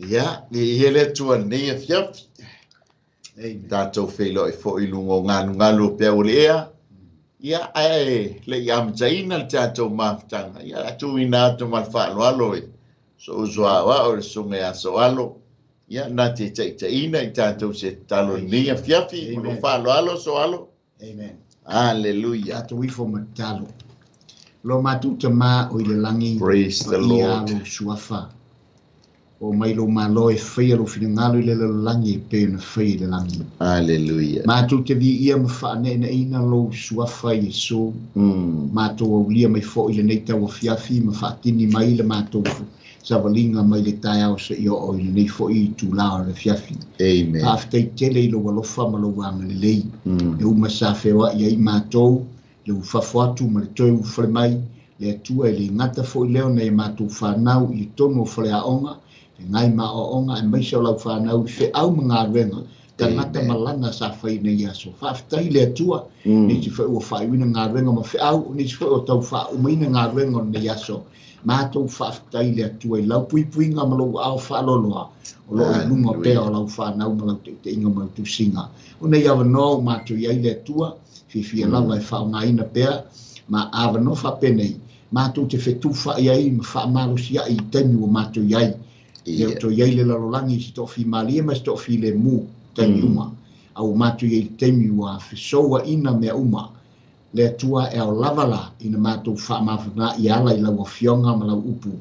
Ia, viia le Atua i lenei afiafi. Amen. Tatou feiloai foi i luga o galugalu o peau o le ea. Ia, ae le i amataina le tatou mafutaga, ia, o le a tuuina atu ma le faaaloalo i sou uso aoao le Susuga ia Soalo, ia, na te taitaiina i tatou se tatalo i lenei afiafi. Ma lou faaaloalo, Soalo. Amen. Hallelujah. Tatou ifo ma tatalo. Lo matou Tama o i le lagi, Praise the paia Lord. lou suafa. O mai lou malo e faia lou finagalo i le lalolagi e pei ona faia i le lagi. Hallelujah. Matou te viia ma faaneeneina lou suafa Iesu. Matou aulia mai foi lenei tauafiafi ma faatini mai le matou savaliga mai le taeao seia oo i lenei foi itulā o le afiafi. Amen. Faafetai tele i lou alofa ma lou agalelei. E uma sa feoai ai matou, le ufafo atu ma le toe ulufale mai, le Atua e le gata foi lea ona e matou whanau i totonu o faleaoga, feagai ma aoaoga aemaise o lau whanau i feau ma galuega, tagata malana sa fai nei aso. Faafetai le Atua, nisi foi ua faaiuina galuega ma feau, nisi foi o tau faaumaina galuega o lenei aso. Matou faafetai le Atua i lau puipuiga ma lou aao faaloaloa, o loo i luga pea o lau whanau ma lau teuteiga ma lau tusiga. O nei avanoa o matou i ai le Atua, fiafia lava e faaaogaina pea, ma avanoa faapenei, matou te fetufaai ai ma faamalosiai i taimi ua matou i ai. Lea o toe i ai le lalolagi i se toafimalie ma se toafilemu taimi uma. A ua matou i ai i le taimi ua fesouaina mea uma. Le Atua e ao lava la ina matou faamavaga i ala i lau afioga ma lau upu.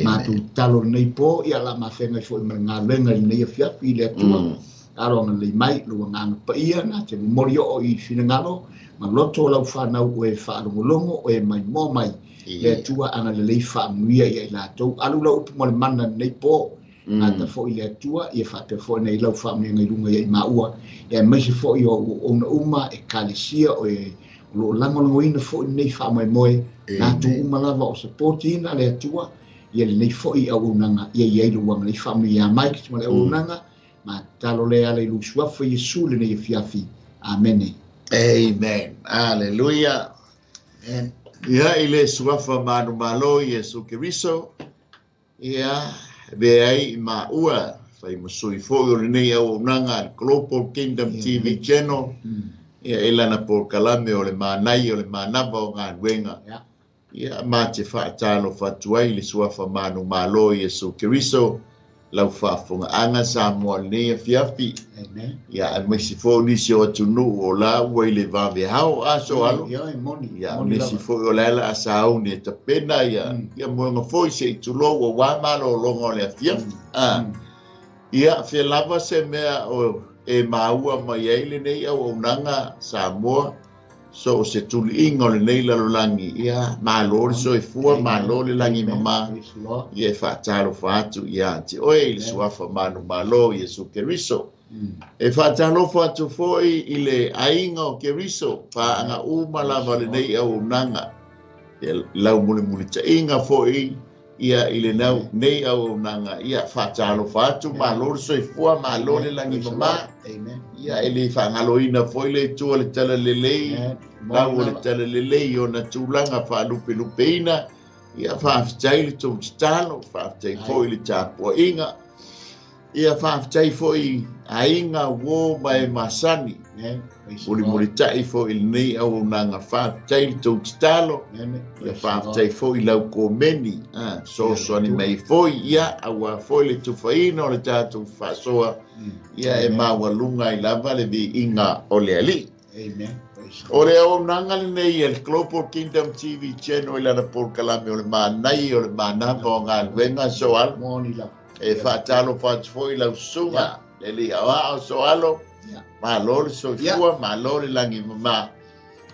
Matou tatalo lenei po, ia la mafeagai foi ma le galuega i lenei afiafi i le Atua. Alo agalelei mai lou agaga paia na te momoli oo i finagalo ma loto o lau whanau o e faalogologo o e maimoa mai. Le Atua agalelei faamanuia ia i latou. Alu lau upu ma le mana lenei po. Gata foi le Atua, ia faapea foi nei lau faamanuiaga i luga ia i maua. Ia aemaise foi o auauna uma ekalesia o e o loo lagolagoina foi lenei faamoemoe. Latou uma lava o sapotiina le Atua, ia lenei foi auaunaga, ia i ai lou agalelei faamanuia mai ki ma le auaunaga. Ma tatalo le ala i lou suafa Iesu lenei afiafi. Amene. Amen. Hallelujah. Amen. Ia i le suafa manumalo Iesu Keriso, ia ve ai i maua fai masui foi o lenei auaunaga a le Global Kingdom TV Channel, ia e lana polokalame o le manai o le manava o galuega. Ia ma te faatalofa atu ai i le suafa manumalo Iesu Keriso, lau faafofogaaga Samoa lenei afiafi. Amen. Ia aemaise foi o nisi o atunuu o la ua i le vavehao aso alo. Ia, e moni, Ia moni nisi lava. foi o le ala a sauni e tapena ia, ia moega foi se i tulou o wā malōlōga o le afiafi. Ia fia lava se mea o e maua mai ai lenei auaunaga Samoa, so o se tuliiga o lenei lalolagi, ia malo le soifua, malo le lagi mama, Praise the Lord. ia e faatalofa atu ia te oe i le suafa manumalo Iesu Keriso. E faatalofa atu foi i le aiga o Keriso, paaga uma lava lenei auaunaga. Ia lau mulimulita'iga foi ia i le nei auaunaga, ia faatalofa atu, malo le soifua, malo le lagi mama. Amen. Ia e le faagaloina foi le Atua le talalelei, lau o le talalelei ona tulaga faalupelupeina. Ia faafetai le tou tatalo, faafetai foi le tapuaiga. Ia faafetai foi aiga uo ma e masani. Amen. Praise the Lord. Mulimulita'i foi i lenei auaunaga, faafetai le tou tatalo. Amen. Ia Praise the faafetai Lord. foi lau komeni, soasoani mai foi, ia auā foi le tufaina o le tatou faasoa, ia e maualuga ai lava le viiga o le Alii. Amen. Praise the O Lord. le auaunaga lenei e le Global Kingdom TV Channel i lana polokalame o le manai o le manava o galuega soalo. Moni lava. E faatalofa atu foi lau susuga, le alii aoao soalo, malo le soifua, malo le lagi mama.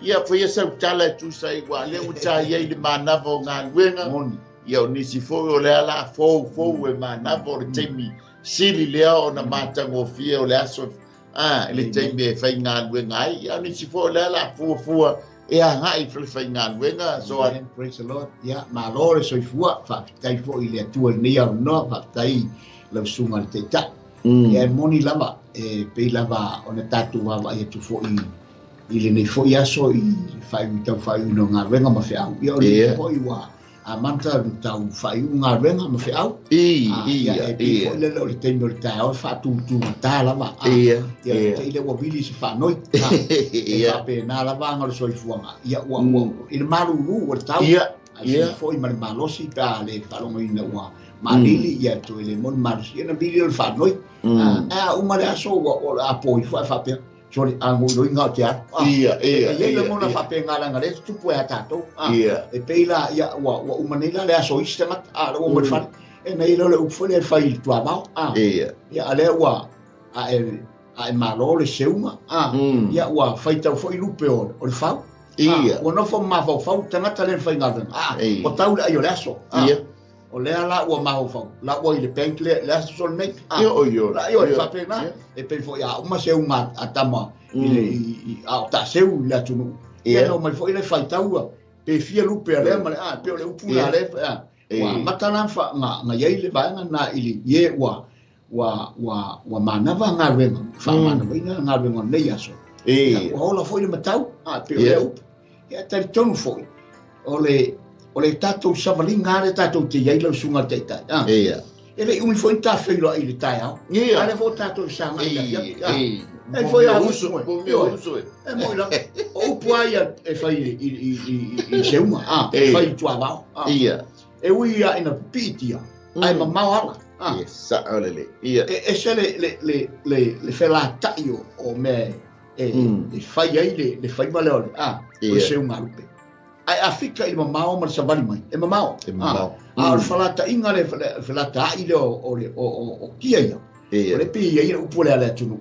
Ia faia sau tala e tusa ai, ua lea ua ta i ai le manava o galuega. Moni. Ia o nisi foi o le ala fou fou e manava o le taimi sili lea ona matagofie o le aso, i le taimi e faigaluega ai. Ia o nisi foi o le ala fuafua e agai i le faigaluega. So, Amen. Praise the Lord. Ia, malo le soifua, faafetai foi i le Atua i lenei avanoa, faafetai lau susuga i le Taitai. Ia e moni lava, e pei lava ona tatou vaavaai atu foi i lenei foi aso i faaiu tau faaiuina o galuega ma feau. Ia o nisi foi ua Amata tau whai unga renga ma wheau. Ia, e pei foi lele o le taimi o le taeao e faatutugata lava. Ia, Ia, te ile ua vili se faanoi. E faapena lava aga o le soifuaga. Ia, ua, i le malulu o le tau. Ia, Ia. Foi ma le malosi pe a le faalogoina ua malili, ia toe le mo le malosi. Ia na vili o le faanoi. A uma le aso ua o le apo ifo e faapea. Sorry, a ngoi loi ngau te alu. Ia, ia, E iai ia, lagona ia. faapega laga lea tupu e a tatou. Ia. E pei la, ia, ua uma nei la le aso isi tagata, a ua mai fale. E nei lea o le upu foi lea e fai i le tuavao. Ia. Ia, a lea ua, a e malo le seuga. Ia, ua faitau foi lupe o le fau. Ia. Ua nofo mafaufau tagata lea e faigaluega. Ia. Ua tau le ai o le aso. Ia. O lea la ua mafaufau. La ua i le bank le aso sol nei. Ia, o ia. La ia, Ia. faapena. Ia. E pei foi a uma seuga a tama i le, a o taaseu i le atunuu. Ia. Ia, na omai foi le faitaua, pe fia lupe a lea ma le, pe o le upu Ia. la lea, Ia. Ua amata la nga iai le vaega na i le, ie ua manava galuega, faamanavaina galuega o lenei aso. Ia. Ia, ua ola foi le matau, pe o Ia. lea upu. Ia, talitonu foi, o le tatou savaliga lea tatou te iai lau susuga i le taitai. Ia. E le i umi foi ni tafeiloai i le taeao. Ia. A lea foi o tatou sagai i le afiafi. Ia. E foi a Uso, upu, e. po mea Ioe. uso, e. E moi lava. O upu a ia e fai i seuga, e Ia. fai i tuavao. Ia. E ui ia ina piitia, ae mamao ala. Ia, sao lelei. Ia. E ese le felatai o mea e fai ai le faiva lea o le, o le Ia. seuga lupe. Ae a fika i le mamao ma le savali mai, e mamao. E mamao. A o le falataiga le felataai lea o kia ia. Ia. O le pei ia i le upu lea a le atunuu.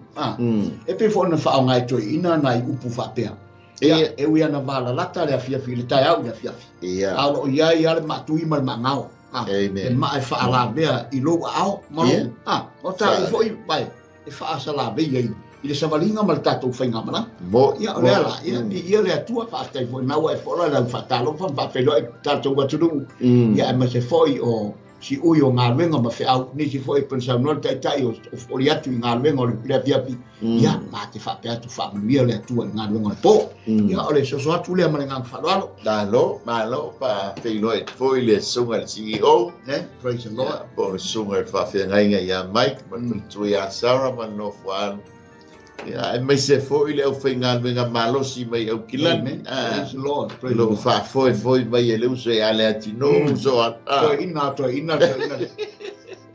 E pei foi ona faaaoga e toeaina nai upu faapea. Ia. Ia, e ui ana valalata le afiafi, le taeao i le afiafi. Ia. A o loo iai lava le maatui ma le maagao. Amen. E maa e faalavea i lou aao ma lou. Ia. O tatou foi, vai, e faasalavei ai i le savaliga ma le tatou faigamalaga. Mo, Ia, o mo. lea la, ia, ia le Atua faafetai foi na ua e fola lau faatalofa ma faafeiloai tatou atunuu. Ia, e ma se foi o siui o galuega ma feau, nisi foi e pei saunoa le taitai o foli atu i galuega o le afiafi. Ia, ma te faapea atu faamanuia le Atua i galuega o le po. Ia, o le soso atu lea ma le agaga faaaloalo. Malo, malo, faafeiloai foi le susuga i le CEO. Praise the Lord. Ia, po o le susuga i le faafeagaiga ia Mike, ma le faletua ia Sarah ma le nofo alu. Ia, e maise foi le aufaigaluega malosi mai Aukilani. Amen. Praise the Lord. Praise the Lo Lord. faafoe foi mai e le uso e ale atino, uso a- Toeaina, toeaina, toeaina.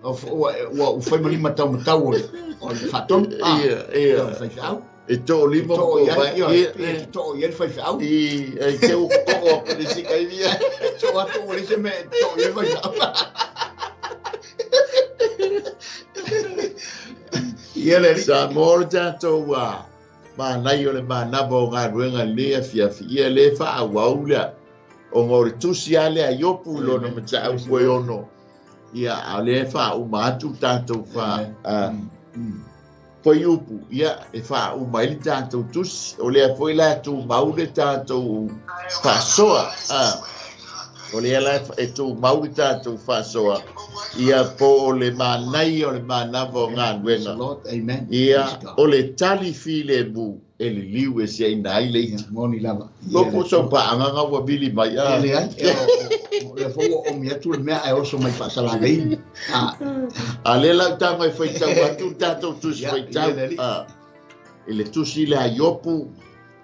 O ua fai ma lima taumatau o le faatonu. Ia, ia. Ia, o le faifeau. E toolima E too mo i ai, vai. ia, Ia, e ia. too i ai le faifeau. I, e te u koko o le sika i via. E too atu ua leai se mea e too i ai le faifeau. Ia le alii. Sa mo le tatou, manai o le manava o galuega lenei afiafi. Ia le faaauau lea. Ona o le tusi lava lea Iopu i lona mataupu e ono. Ia, a o lea e faauma atu tatou fa, fuaiupu. Ia, e faauma ai le tatou tusi. O lea foi la e tumau le tatou faasoa. O lea la e tumau le tatou faasoa. Ia, po o le manai o le manava o galuega. Lord, amen. Ia, Praise God. o le tali filemu e liliu e siaina ai le Ia, ita. moni lava. Ia, Lopo le sau paagaga ua vili mai, E leai, e o lea foi ua omi atu le mea ae oso mai faasalavei. A lea lau tago e faitau atu le tatou tusi Ia, faitau. ia le alii. I le tusi lea Iopu,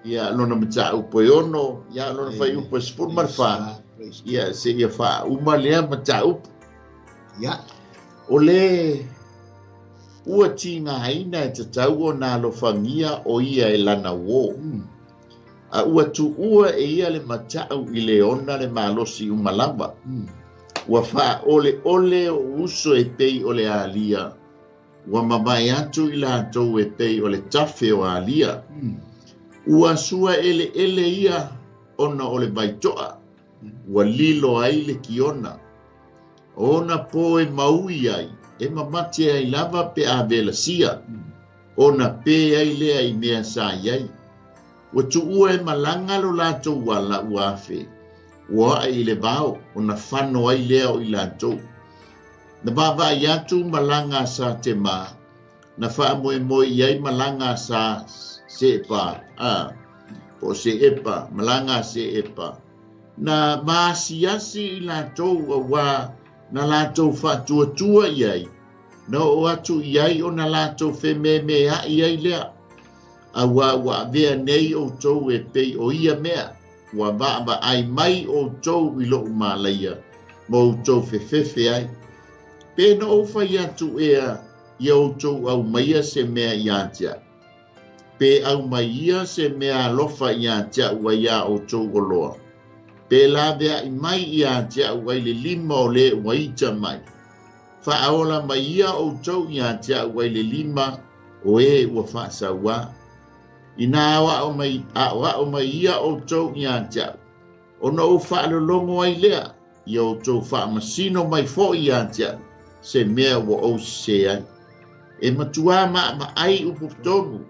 ia, lona mataupu e 6, ia, lona Amen. fuaiupu e 14. Praise God. Ia, seia faauma lea mataupu. Ia. O le ua tigaina e tatau ona alofagia o ia e lana uō. A ua tuua e ia le matau i le ona le malosi uma lava. Ua faaoleole o uso e pei o le alia. Ua mamae atu i latou e pei o le tafe o alia. Ua sua eleele ia ona o le vaitoa. Ua lilo ai le kiona. Ona po e maui ai, e mamate ai lava pe a velasia. Ona pe ai lea i mea sa iai. Ua tuua e malaga lo latou ala ua afe. Ua ae i le vao, ona fano ai lea o i latou. Na vaavaai atu malaga sa te mā, na faamoemoe i ai malaga sa sepa, po o se epa, malaga se epa. Na maasiasi i latou auā na latou faatuatua i ai, na oo atu i ai ona latou fememea'i ai lea. Auā ua avea nei outou e pei o ia mea, ua vaavaai mai outou i lo'u malaia ma outou fefefe ai. Pe na ou fai atu ea ia outou aumaia se mea ia te a'u, pe aumai ia se mea alofa ia te a'u ai a outou oloa, pe lavea'i mai ia te a'u ai le lima o lē ua ita mai. Faaola mai ia outou ia te a'u ai le lima o e ua faasauā. Inā aoa'o mai ia outou ia te a'u, ona ou faalologo ai lea, ia outou faamasino mai fo'i ia te a'u se mea ua ou sesē ai. E matuā maamaai upu tonu,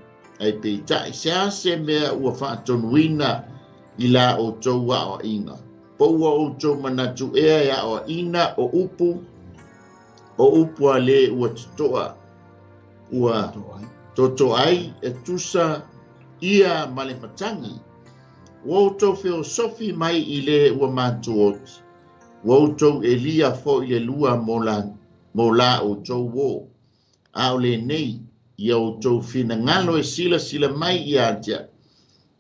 ae peita'i se a se mea ua faatonuina i la outou aoa'iga. Po ua outou manatu ea e aoa'iina o upu a lē ua toto'a ua toto ai e tusa ia ma le matagi. Ua outou feosofi mai i lē ua matuoti, ua outou elia fo'i le lua mo la outou uō. A o lenei, ia outou finagalo e silasila mai ia te a'u,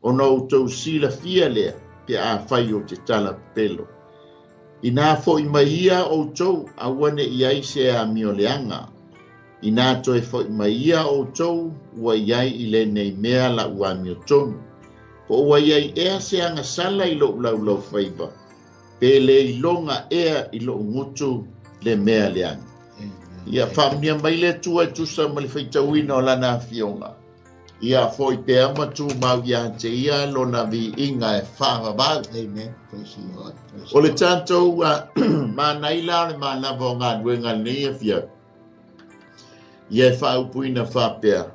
ona outou silafia lea pe afai ou te tala pepelo. Inā fo'i mai ia outou, aua ne'i ai se amioleaga. Inā toe fo'i mai ia outou, ua i ai i lenei mea la'u amiotonu. Po ua i ai ea se agasala i lo'u laulaufaiva, pe lē iloga ea i lo'u gutu le mea leaga. Ia faamanuia mai le Atua e tusa ma le faitauina o lana afioga. Ia fo'i pea ma tumau ia te ia lona viiga e faavavau. Amen. Praise the Lord. Praise O le tatou manaila o le manava o galuega lenei afiafi. Ia e faaupuina faapea,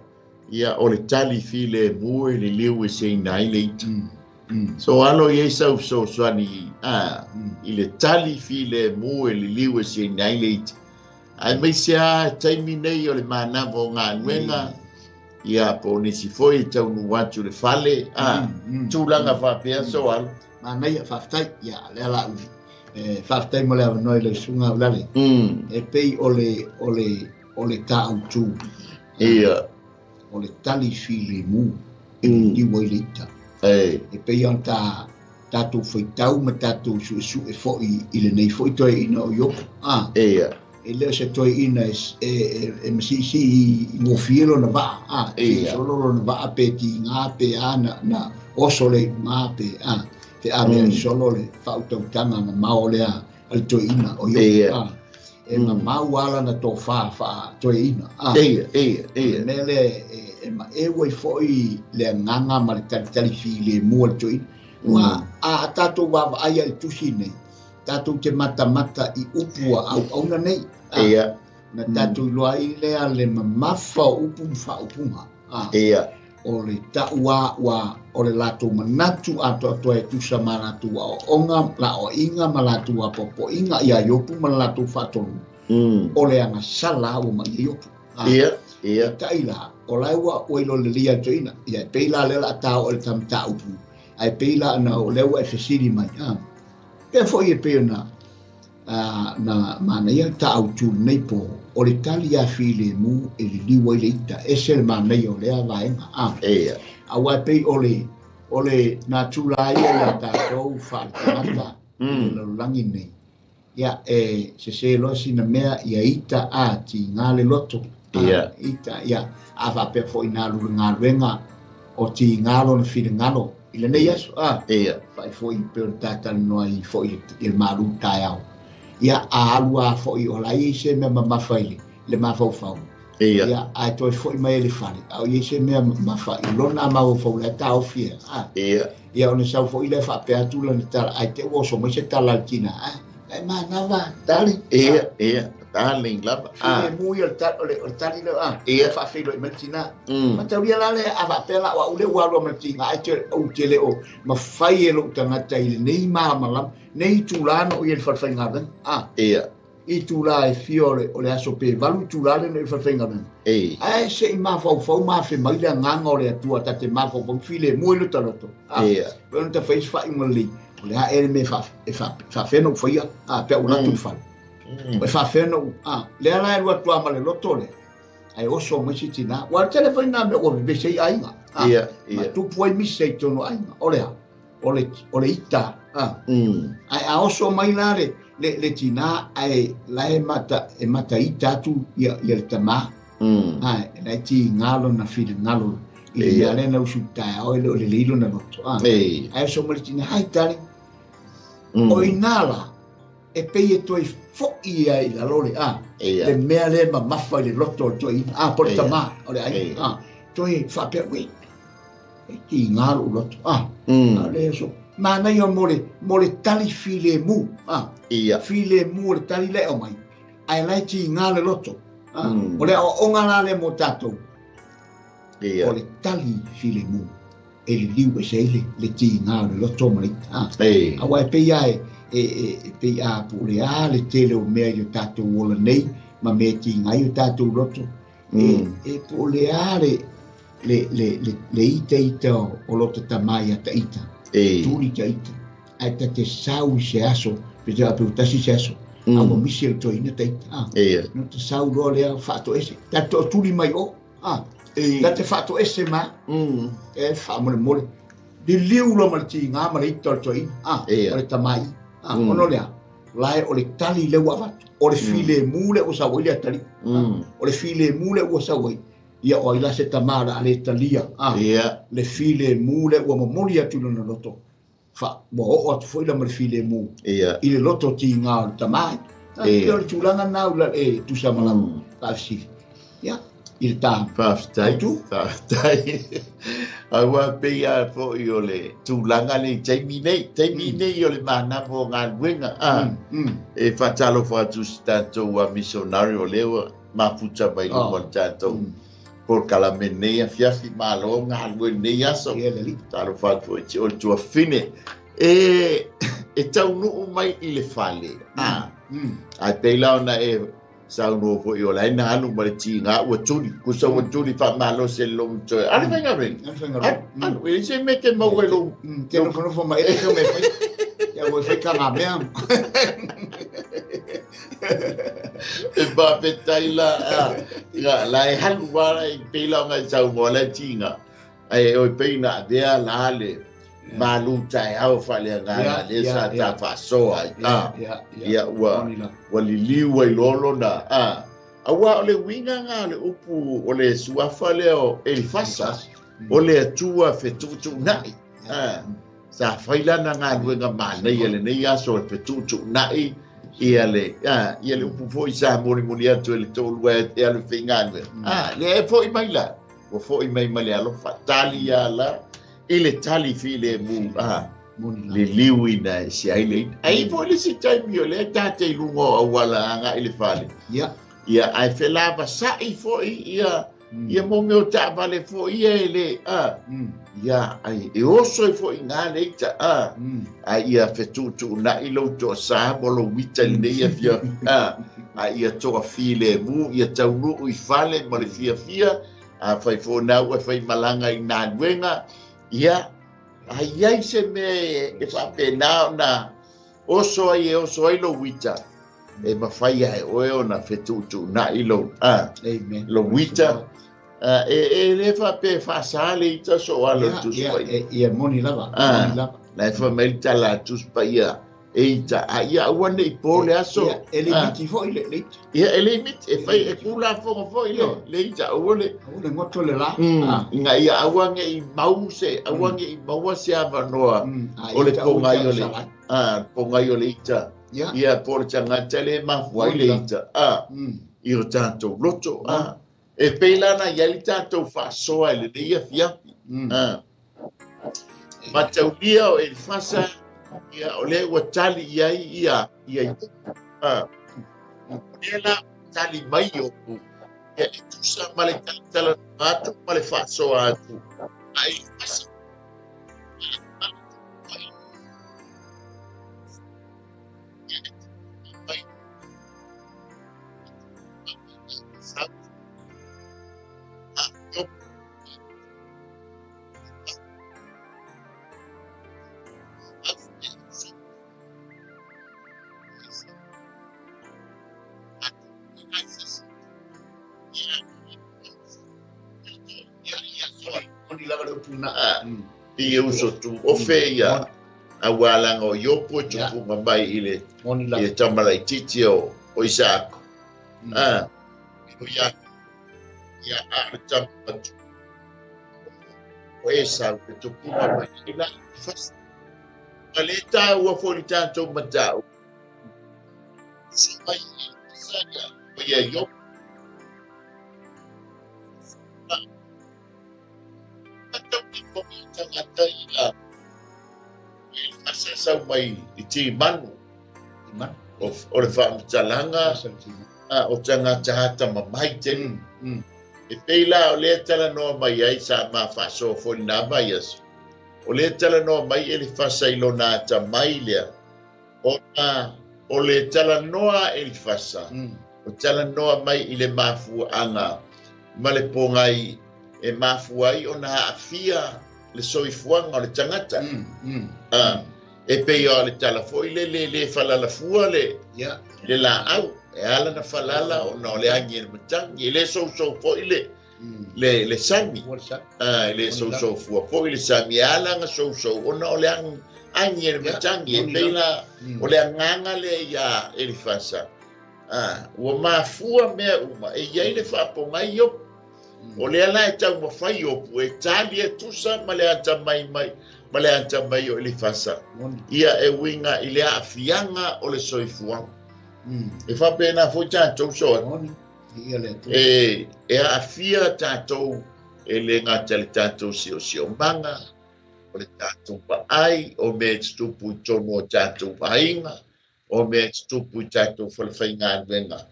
ia o le tali filemu e liliu e seina ai le ita. So alo i ai sau fesoasoani i le tali filemu e liliu e seina ai le ita. Ae maise lava taimi nei o le manava o galuega, ia po o nisi foi e taunuu atu le fale, tulaga faapea so alo. Manaia, faafetai. Ia, lea la u. E, faafetai mo le avanoa i le susuga Aulale. E pei o le tāutu. O le tali filemu e liliu ai le ita. E pei ona tatou faitau ma tatou suesue fo'i i lenei fo'i toeaina o Iopo. E le o se toeaina e masiisii i gofie lona vaa. Solo lona vaa pe tigā pe a na oso le iuga pe a. Te ave ai solo le faautautaga mamao lea a le toeaina o Iopo. E mamau ala na tofā faatoeaina. Ia, ia, ia. Mea lea e maeu ai fo'i le agaga ma le talitali filemu a le toeaina. Ua a tatou vaavaai ai i le tusi nei, tatou te matamata i upu a auauna nei. Na tatou iloa ai lea le mamafa o upu ma faaupuga. O le ta'u ua o le latou manatu atoatoa e tusa ma latou aoaoga, laoaiga ma latou apoapoaiga ia Iopu ma le latou faatonu. O le agasala ua mai ia Iopu. Ia, ia. Ta'i la, o lae ua iloa lelei a toeaina. Ia, e pei la lea o le a tā o le tamataupu. Ae pei la na o lea ua e fesili mai. Pea fo'i e pei ona na manaia taautu lenei po o le tali a filemu e liliu ai le ita. Ese le manaia o lea vaega. Auā e pei o le natura ia ia tatou faale-tagata i le lalolagi nei. Ia, e sesē loa sina mea ia ita a tigā le loto. Ita, ia, a faapea fo'i na alu le galuega o tigā lona finagalo i lenei aso. Fa'i fo'i pe o le tatalanoa ai fo'i i le malu taeao. Ia, a alu a fo'i o la i se mea mamafa i le mafaufau. Ia, ae toe fo'i mai e le fale, a o i se mea mamafa i lona mafaufau le taofia. Ia, ona sau fo'i lea faapea atu lana tala, ae te ua oso mai se tala a le tina. E manava, tali. Ia, ia. Darling lava. Filemu ia o le tali lea. Faafeiloi mai le tina. Mataulia la le a faapea la o au le ua alua ma le tiga, ae te ou te le o mafai e lou tagata i lenei malamalama, nei itulā na o ia i le falefaigaluega. I itulā e fia o le aso pe 8 itulā le na i le falefaigaluega. Ae se i mafaufau ma afe mai le agaga o le Atua ta te mafaufau filemu ai lo taloto. Pe ona tafai se faaiuga lelei. O le a ea le mea e faafefea ona ou faia, a, pe a ou alu atu i le fale. E faafefea ona ou, a, lea la e alu atu lava ma le loto lea, ae oso mai se tinā. Ua tele foi nā mea ua vevesi ai aiga, a, ma tupu ai misa i totonu o aiga. O le a? O le, o le ita, a. Ae a oso mai la le, le, le tinā, ae la e mata, e mataita atu ia, ia le tamā, a, la e tiga lona finagalo i le mea lea na usu i le taeao e le o lelei lona loto, a. Ae oso mai le tinā, hai tale, o i ina la, e pei e toe fo'i ai i lalo le, a, le mea lea e mamafa i le loto o le toeaina, a, po o le tamā o le aiga, a, toe faapea, ui, e tiga lou loto, a, a le oso, manaia mo le, mo le tali filemu, a, filemu o le tali lea e aumai, ae la e tiga le loto, a, o le aoaoga la lea mo tatou, o le tali filemu e liliu ese ai le, le tiga o le loto ma le ita. A, aua e pei lava e, e, e, e pei a po o le a le tele o mea i o tatou ola nei ma mea e tiga ai o tatou loto, e, e po o le a le, le, le, le, le itaita o, o lota tamā iā taita, tuli taita, ae ta te sau i se aso, pe te pe ua tasi se aso, a ua misi e le toeaina taita, a, ona ta sau loa lea faatoese, ta te toatuli mai o, a, ta te faatoese ma, e faamolemole, liliu loa ma le tiga ma le ita o le toeaina, a, o le tamāi, a, ona o le a? La e o le tali lea ua avatu, o le filemu lea ua sau ai le atalii, a, o le filemu lea ua sau ai, ia o ai la se tamā o le a le talia, a, le filemu lea ua momoli atu i lona loto, fa, ua oo atu foi la ma le filemu i le loto tiga o le tamā. E pei o le tulaga lena ula e tusa ma lau faafesili. Ia, i le tā. Faafetai. Autu. Faafetai. Aua pei lava foi o le tulaga lea i taimi nei. Taimi nei o le manava o galuega. A, e faatalofa atu i si tatou missionary o lea ua mafuta mai luma o le tatou polokalame nei afiafi. Malo galue i lenei aso. Talofa atu foi i si oe tuafafine. E, e taunuu mai i le fale. A, ae pei la ona e saunoa foi o la e na alu ma le tiga ua tuli. Kusa ua tuli faamalosi e le logotoe. Alu faigaluega. Alu, e leai se mea e te maua i lou... Te nofonofo ma ele se mea e fai. Ia ua fai ka ngā mea. E faafetai la, a, la e halu lava i pei la ona e saunoa la e tiga. Ae oi pei na avea la le malu taeao faaleagaga lea sa ta faasoa ai. A, ia ua, ua liliu ai loa lona, a, aua o le uiga lena o le upu o le suafa lea o Elifasa, o le Atua fetuutuunai. A, sa fai lana galuega manaia i lenei aso o le fetuutuunai ia le, a, ia le upu foi sa molimoli atu e le toalua e alu e faigaluega. A, lea e foi mai la, ua foi mai ma le alofa, tali lava la i le tali filemu, a, liliuina e se ai le ina. Ae i ai foi le isi taimi o lea ta te i luga o auala agai i le fale. Ia, ae felavasai foi ia, ia mo mea o taavale foi ia e le, a, ia, ai, e oso ai foi i ina le ita, a, a ia fetuutuunai lou toasā mo lou ita i lenei afiafi, a, a ia toafilemu, ia taunuu i fale ma le fiafia, afai foi o na ua fai malaga i galuega, ia, a i ai se mea e faapena ona oso ai e oso ai lou ita, e mafai lava e oe ona fetuutuunai lou, a, lou ita, e, e le faapea e faasa le ita so o ala o le Tusi Paia. Ia, moni lava, moni lava. La e fai mai le tala a Tusi Paia, e ita, a ia aua ne i po le aso. Ia, e limiti foi le ita. Ia, e limiti, e fai, e kulafono foi le, le ita, aua le... Aua le goto le la. Ina ia aua ne i mau se, aua ne i maua se avanoa o le pogai o le, a, pogai o le ita. Ia, po o le tagata lea e mafua ai le ita, a, i o tatou loto, a. E pei la ona i ai le tatou faasoa i lenei afiafi, a. Mataulia o Elifasa, ia, o lea ua tali i ai ia, ia Iopu, a. O lea la ua tali mai Iopu, ia, e tusa ma le talatalanoa atu ma le faasoa atu a Elifasa. Moni lava le upu na. I uso tu ofe ia a walanga o Iopo e tupunga mai i le i le tama laitiiti o Isaako. O ia ia a le tama atu o Esau e tupunga mai i la fas. Ma le tāua foi le tātou matau. Mai i o ia Iopo. Sau mai i timanu o le faamatalaga o tagata atamamai tele. E pei la o lea talanoa mai ai sa mafaasoa foi lena mai aso. O lea talanoa mai Elifasa i lona atamai lea. Ona o le talanoa Elifasa, o talanoa mai i le mafuaaga ma le pogai e mafua ai ona aafia le soifuaga o le tagata. E pei o le tala foi le le le falalafua le le laau. E ala na falala ona o le agi e le matagi. E le sousou foi le le sami. E le sousou fua foi le sami. E ala na sousou ona o le agi e le matagi. E pei la o le agaga lea ia Elifasa. Ua mafua mea uma. E iai le faapogai Iopo. O lea la e taumafai Iopo e tali e tusa ma le atamai mai ma le atamai o Elifasa. Ia e uiga i le aafiaga o le soifuaga. E faapena foi tatou soa. E aafia tatou e le gata le tatou siosiomaga, o le tatou vaai, o mea e tutupu i totonu o tatou aiga, o mea e tutupu i tatou falefaigaluega.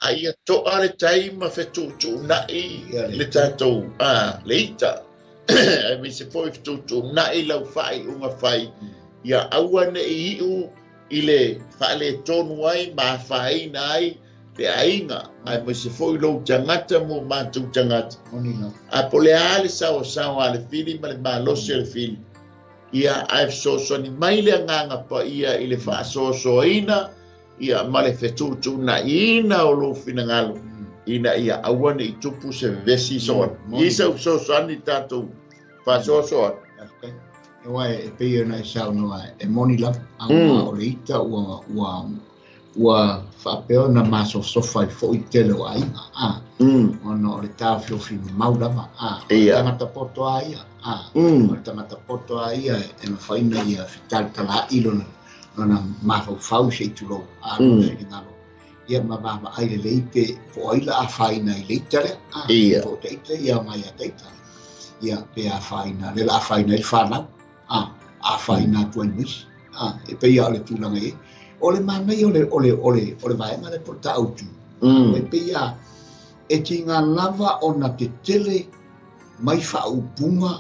A ia toa le tai ma fetuutuunai le tatou le ita. Aemaise foi fetuutuunai lau faaiuga fai ia aua nei iu i le faaletonu ai ma afaina ai le aiga. Aemaise foi lou tagata mo matou tagata. A po o le a le saoasaoa a le fili ma le malosi o le fili. Ia ae fesoasoani mai le agaga paia i le faasoasoaina ia ma le fetuutuunaiina o lou finagalo ina ia aua nei tupu se vevesi soa. I sau fesoasoani tatou faasoasoa. E uae e pei ona e saunoa e moni lava a o le ita ua faapea ona masofasofa ai foi tele o aiga ona o le taofiofi mamau lava o le tagata poto a ia o le tagata poto a ia e mafai ona ia fetalitalaai lona lona mafaufau se i tulou a lona finagalo ia ma vaavaai lelei pe po o ai la afaina i le ita lea po o taita ia mai ia taita ia pe afaina le la afaina i le fanau afaina atu ai ma isi e pei a o le tulaga i o le manaia o le vaega le po o le taautu e pei a e tiga lava ona tetele mai faaupuga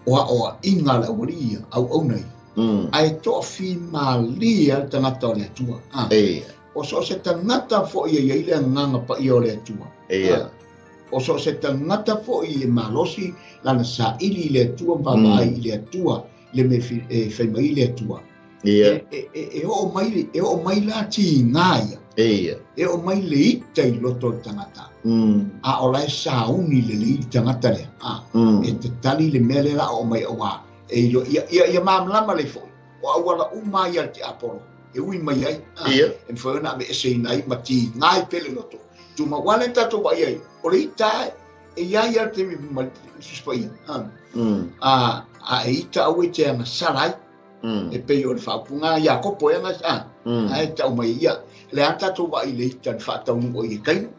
o aoaiga a le aualii ia auauna ia ae toafimalie le tagata o le Atua. O so o se tagata foi e iai le agaga paia o le Atua. O so o se tagata foi e malosi lana saili i le Atua ma vaavaai i le Atua le mea e fai mai i le Atua. E oo mai la tiga ia. E oo mai le ita i loto o le tagata. A o la e sauni lelei i le tagata lea. E tatali le mea lea la oo mai auā. E ilo ia mamalama le foi. O auala uma ia le te apolo. E ui mai ai. E mafai ona aveeseina ai ma tiga ai pea le loto. Tumau le tatou vaai ai. O le ita e ia ia le taimi ma le Tusi Paia. A e ita aua e te agasala ai. E pei o le faaupuga Iakopo e aga ae tau mai ia. Le a tatou vaai i le ita na faataunuu ai e Kaino.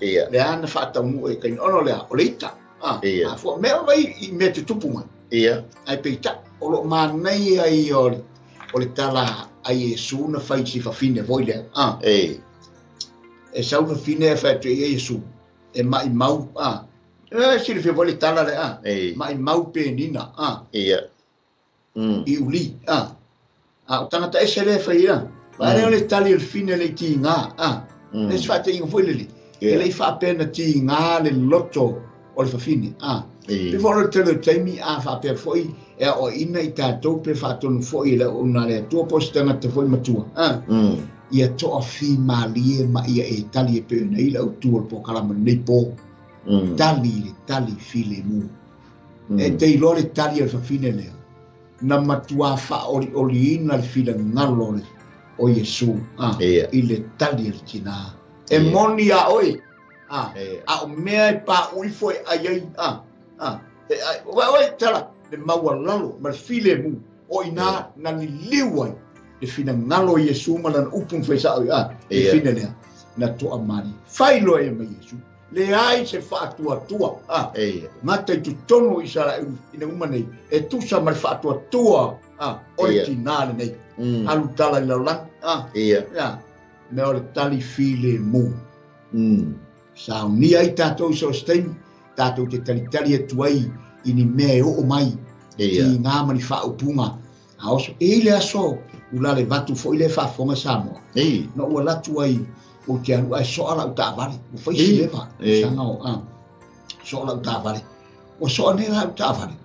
Le a na faataunuu ai e Kaino. Ona o le a? O le ita. A fua mea o i mea tutupu mai. Ai peita o lo manaia ai o le tala ai Iesu na fai si fafine foi lea. E sau fafine e fai atu i Iesu e mai mau e silafia foi le tala lea mai mau penina i uli a o tagata ese lea e fai ia. Vaai lea o le tali o le fine le i tiga le se faataiga foi lele. E le i faapea na tiga le loto o le fafine. Pe foi o le tele o taimi a faapea foi e aoaina i tatou pe faatonu foi e le auauna a le Atua po o se tagata foi matua. Ia toafimalie ma ia e tali e pei ona i ai le autu o le polokalame o lenei po. Tali i le tali filemu. E te iloa le tali a le fafine lea, na matuā faaolioliina le finagalo o Iesu i le tali a le tinā. E moni iā oe, a o mea e paʻu ifo e ʻai ai, e tala le maualalo ma le filemu, o i inā na liliu ai le finagalo o Iesu ma lana upu na fai sao i le fafine lea, na toamalie. Fai loa ia ma Iesu. Leai se faatuatua a gata i totonu o Isaraelu ina uma nei e tusa ma le faatuatua a o le tinā lenei. Alu tala i lalolagi a ia mea o le tali filemu. Saunia ai tatou i so o se taimi, tatou te talitali atu ai i ni mea e oo mai i ngā ma ni faaupuga. A oso, e i le aso ula le vatu foi le faafofoga Samoa. Na ua latu ai ou te alu ae soa lau taavale. Ua fai si leva. Sanga o a. Soa lau taavale. Ua soa nei lau taavale.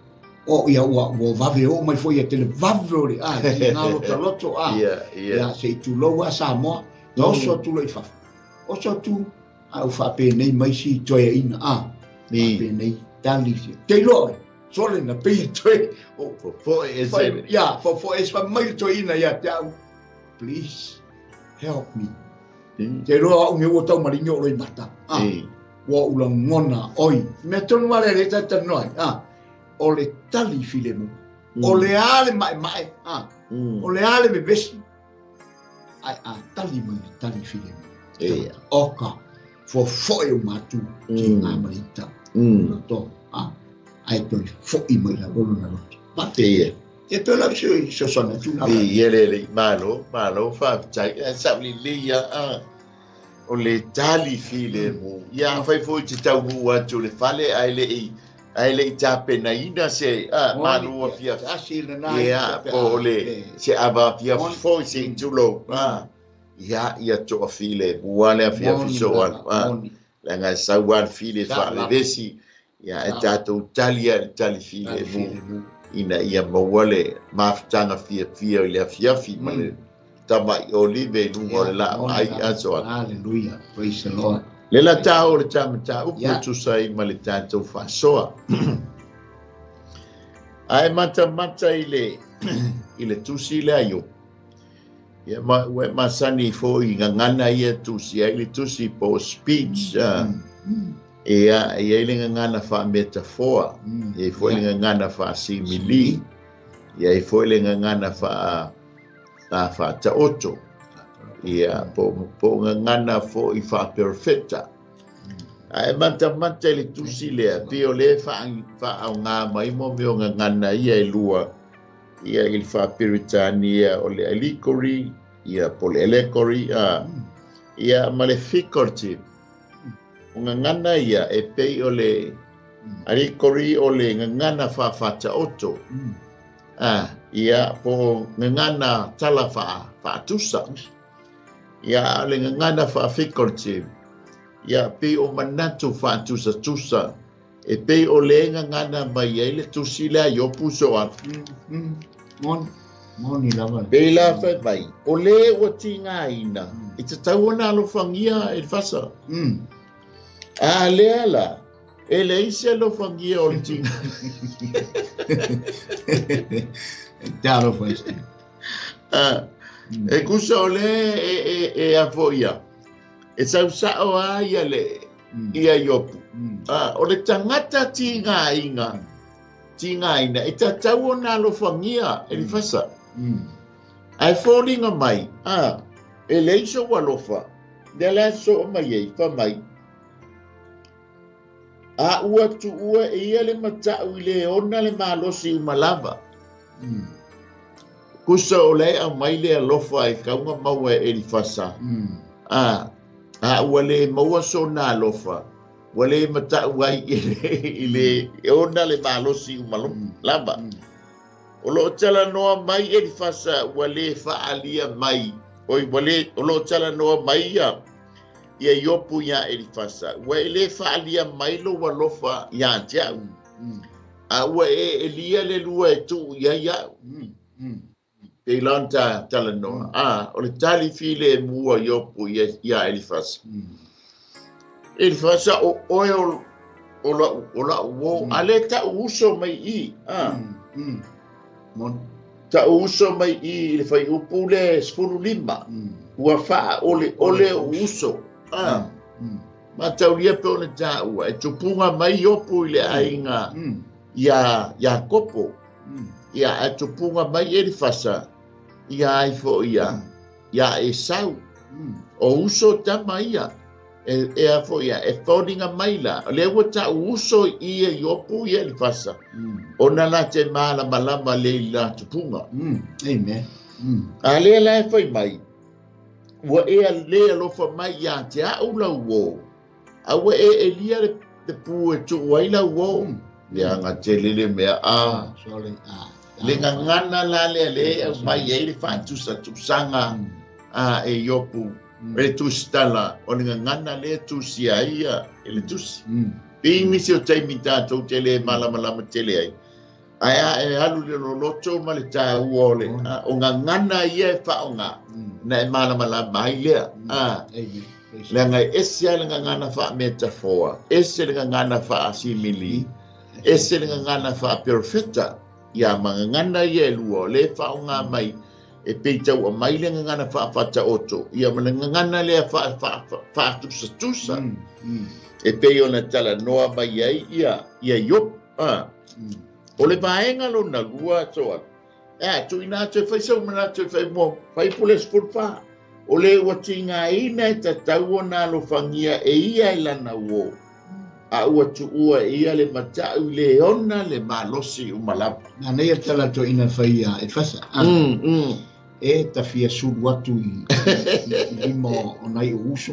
O ia ua ua vave o mai foi ia te le vave o le a i ngā lota loto a. Ia se i tulou a Samoa. Na oso atu loa i fafo. Oso atu a ua faapenei mai si toeaina a. Faapenei tali se. Te iloa oe. Sole na pei e toe o fofoe e se. Ia, fofoe e se mai le toeaina ia te au. Please help me. Te iloa au me ua tau maringi o loi mata. Ua ou lagona oi. Mea tonu lava lea lea ta talanoa ai. O le tali filemu. O le a le maemae. O le a le vevesi. Ae a tali mai le tali filemu. Oka fofoe uma atu ki ngā marita. Loto. Ae toe foʻi mai la lona loto. Ia. Ia toe lau fesoasoani atu la. Ia le le malo, malo faafetai. Ae sao lelei ia a. O le tali filemu. Ia afai foi te taunuu atu i le fale ae le i ae le i tapenaina se a malu afiafi. Ia po o le se ava afiafi foi se i tulou. Ia ia toafilemu lava le afiafi soo alu. Leaga e sau lava le fili e faalevesi. Ia e tatou tali lava i le tali filemu ina ia maua le mafutaga fiafia i le afiafi ma le tama'i olive i luga o le laau ai aso alu. Hallelujah. Praise the Lord. Le la tā o le tāmataupu e tusa ai ma le tatou faasoa. Ae matamata i le i le tusi lea Iopu. Ia ma ua e masani foi i gagana ia e tusi ai le tusi po o speech. Ia, e i ai le gagana faa-metafoa, e i ai foi le gagana faa-simili, e i ai foi le gagana faa faataoto, ia, po o gagana foi faa-perofeta. Ae matamata i le tusi lea, pei o lea e faaaoga mai mo mea o gagana ia e lua, ia i le faa-Peretania o le allegory, ia po o le allegory, a, ia ma le figurative. O gagana ia e pei o le allegory o le gagana faafaataoto, a, ia po o gagana tala faatusa. Ia a o le gagana faa-figurative, ia pei o manatu faatusatusa e pei o le gagana mai ai le tusi lea Iopu so atu. Moni, moni lava. Pei la fai mai, o le ua tigaina, e tatau ona alofagia e le fasa. A lea la, e leai se alofagia o le tiga. E te alofa i se. E kusa o le e a foi ia. E sausao lava ia le ia Iopu. O le tagata tigaina, tigaina, e tatau ona alofagia e le fasa. Ae foliga mai, a, e leai sou alofa, lea la e soo mai ai, fai mai, a ua tuua e ia le mataʻu i le ona le malosi uma lava. Kusa o la e aumai le alofa e kauga maua e Elifasa. A, a ua le maua sona alofa, ua le mataʻu ai i le ona le malosi uma lava. O loo talanoa mai Elifasa ua le faaalia mai, oi ua le, o loo talanoa mai ia ia Iopu iā Elifasa, ua e le faaalia mai lou alofa iā te a'u, a ua e elia le lua e tuu i ai a'u. Pei la ona talanoa. A, o le tali filemu a Iopu ia Elifasa. Elifasa, o oe o la'u uō, a lea ta'u uso mai i. Ta'u uso mai i i le fuaiupu le 15. Ua fa'aole'ole o'u uso. Mataulia pe ona tāua, e tupuga mai Iopu i le aiga ia Iakopo. Ia e tupuga mai Elifasa ia ai fo'i ia ia Esau. O uso tama ia. E a fo'i ia, e foliga mai la. O lea ua ta'u uso i ia Iopu ia Elifasa. Ona la te malamalama le i la tupuga. Amen. A lea la e fai mai, ua e le alofa mai ia te a'u lau uō, a ua e elia le pu e tu'u ai lau uō. Leaga tele le mea a. Le gagana la lea le aumai ai le faatusatusaga a e Iopu. Le tusitala o le gagana lea tusia ai ia e le tusi. Pei nisi o taimi tatou te le malamalama tele ai. Ae a e alu le loloto ma le tāua o le o gagana ia e faaoga na e malamalama ai lea. Leaga e ese lava le gagana faametafoa, ese le gagana faasimili, ese le gagana faaperofeta. Ia ma gagana ia e lua o lea e faaoga mai e pei tau'a mai le gagana faafataoto, ia ma le gagana lea faatusatusa. E pei ona talanoa mai ai ia Iopu. O le vaega lona lua soa. E tuuina atu e fai sau manatu e fai mo fuaiupu le 14. O le ua tigaina e tatau ona alofagia e ia i lana uō. A ua tuua e ia le mata'u i le ona le malosi uma lava. Na nei e tala toeaina fai ia Elifasa. E tafia sulu atu i lima o nai o uso.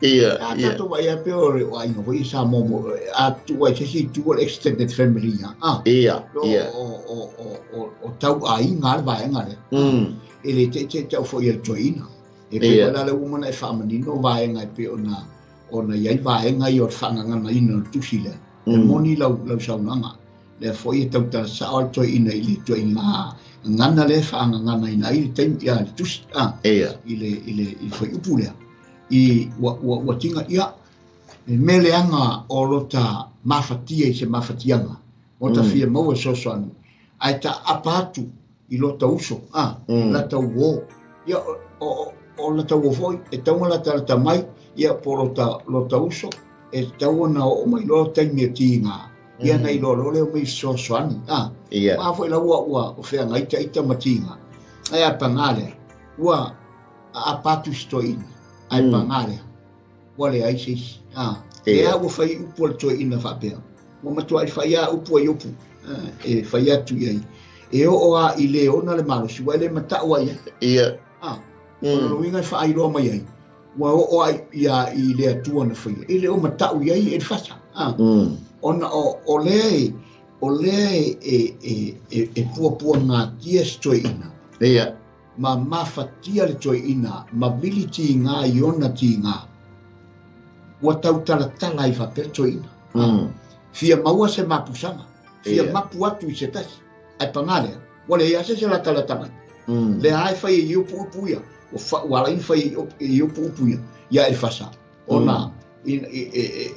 Ia, A ia. tatou vaai pe o le aiga foi sa mo a tu ai se si tu o le extended family ia. Ia, ia. O tau aiga le vaega lea. E le te te tau foi e le toeaina. E pe Ia. la le uma na e faamanino vaega e pe ona iai vaega ia o le faagaganaina o le tusi lea. E moni lau saunoaga. Lea foi e tautala sa'o le toeaina i le toeaina gagana lea e faagaganaina ai le taimi ia le tusi Ia. i le fuaiupu lea. I ua tiga ia e mea leaga o lota mafatia i se mafatiaga o ta fia maua e fesoasoani ae taapa atu i lota uso lata uō ia o lata uō foi e tauga latalata mai ia po lota uso e tatau ona oo mai loa taimi e tiga ia na iloa loa lea o mai fesoasoani Ia. Ma foi la ua o feagai ita ma tiga ae a pagā lea ua aapa atu i se toeaina ae pagā lea ua leai se isi lea ua fai upu a le toeaina faapea ua matuai fai a upu ai upu e fai atu i ai e oo a i le ona le malosi ua e le mata'u ai ai Ia. O le luiga e faailoa mai ai ua oo ai ia i le Atua na faia e le o mata'u i ai e le fasa ona o lea e puapuagatia se toeaina Ia. Ma mafatia le toeaina ma vili tiga i ona tiga ua tautalatala ai faapea le toeaina fia maua se mapusaga fia mapu atu i se tasi ae pagā lea ua leai a se se latalata mai lea a e fai e i upu upu ia ua ala ai ona fai e upu upu ia ia Elifasa ona e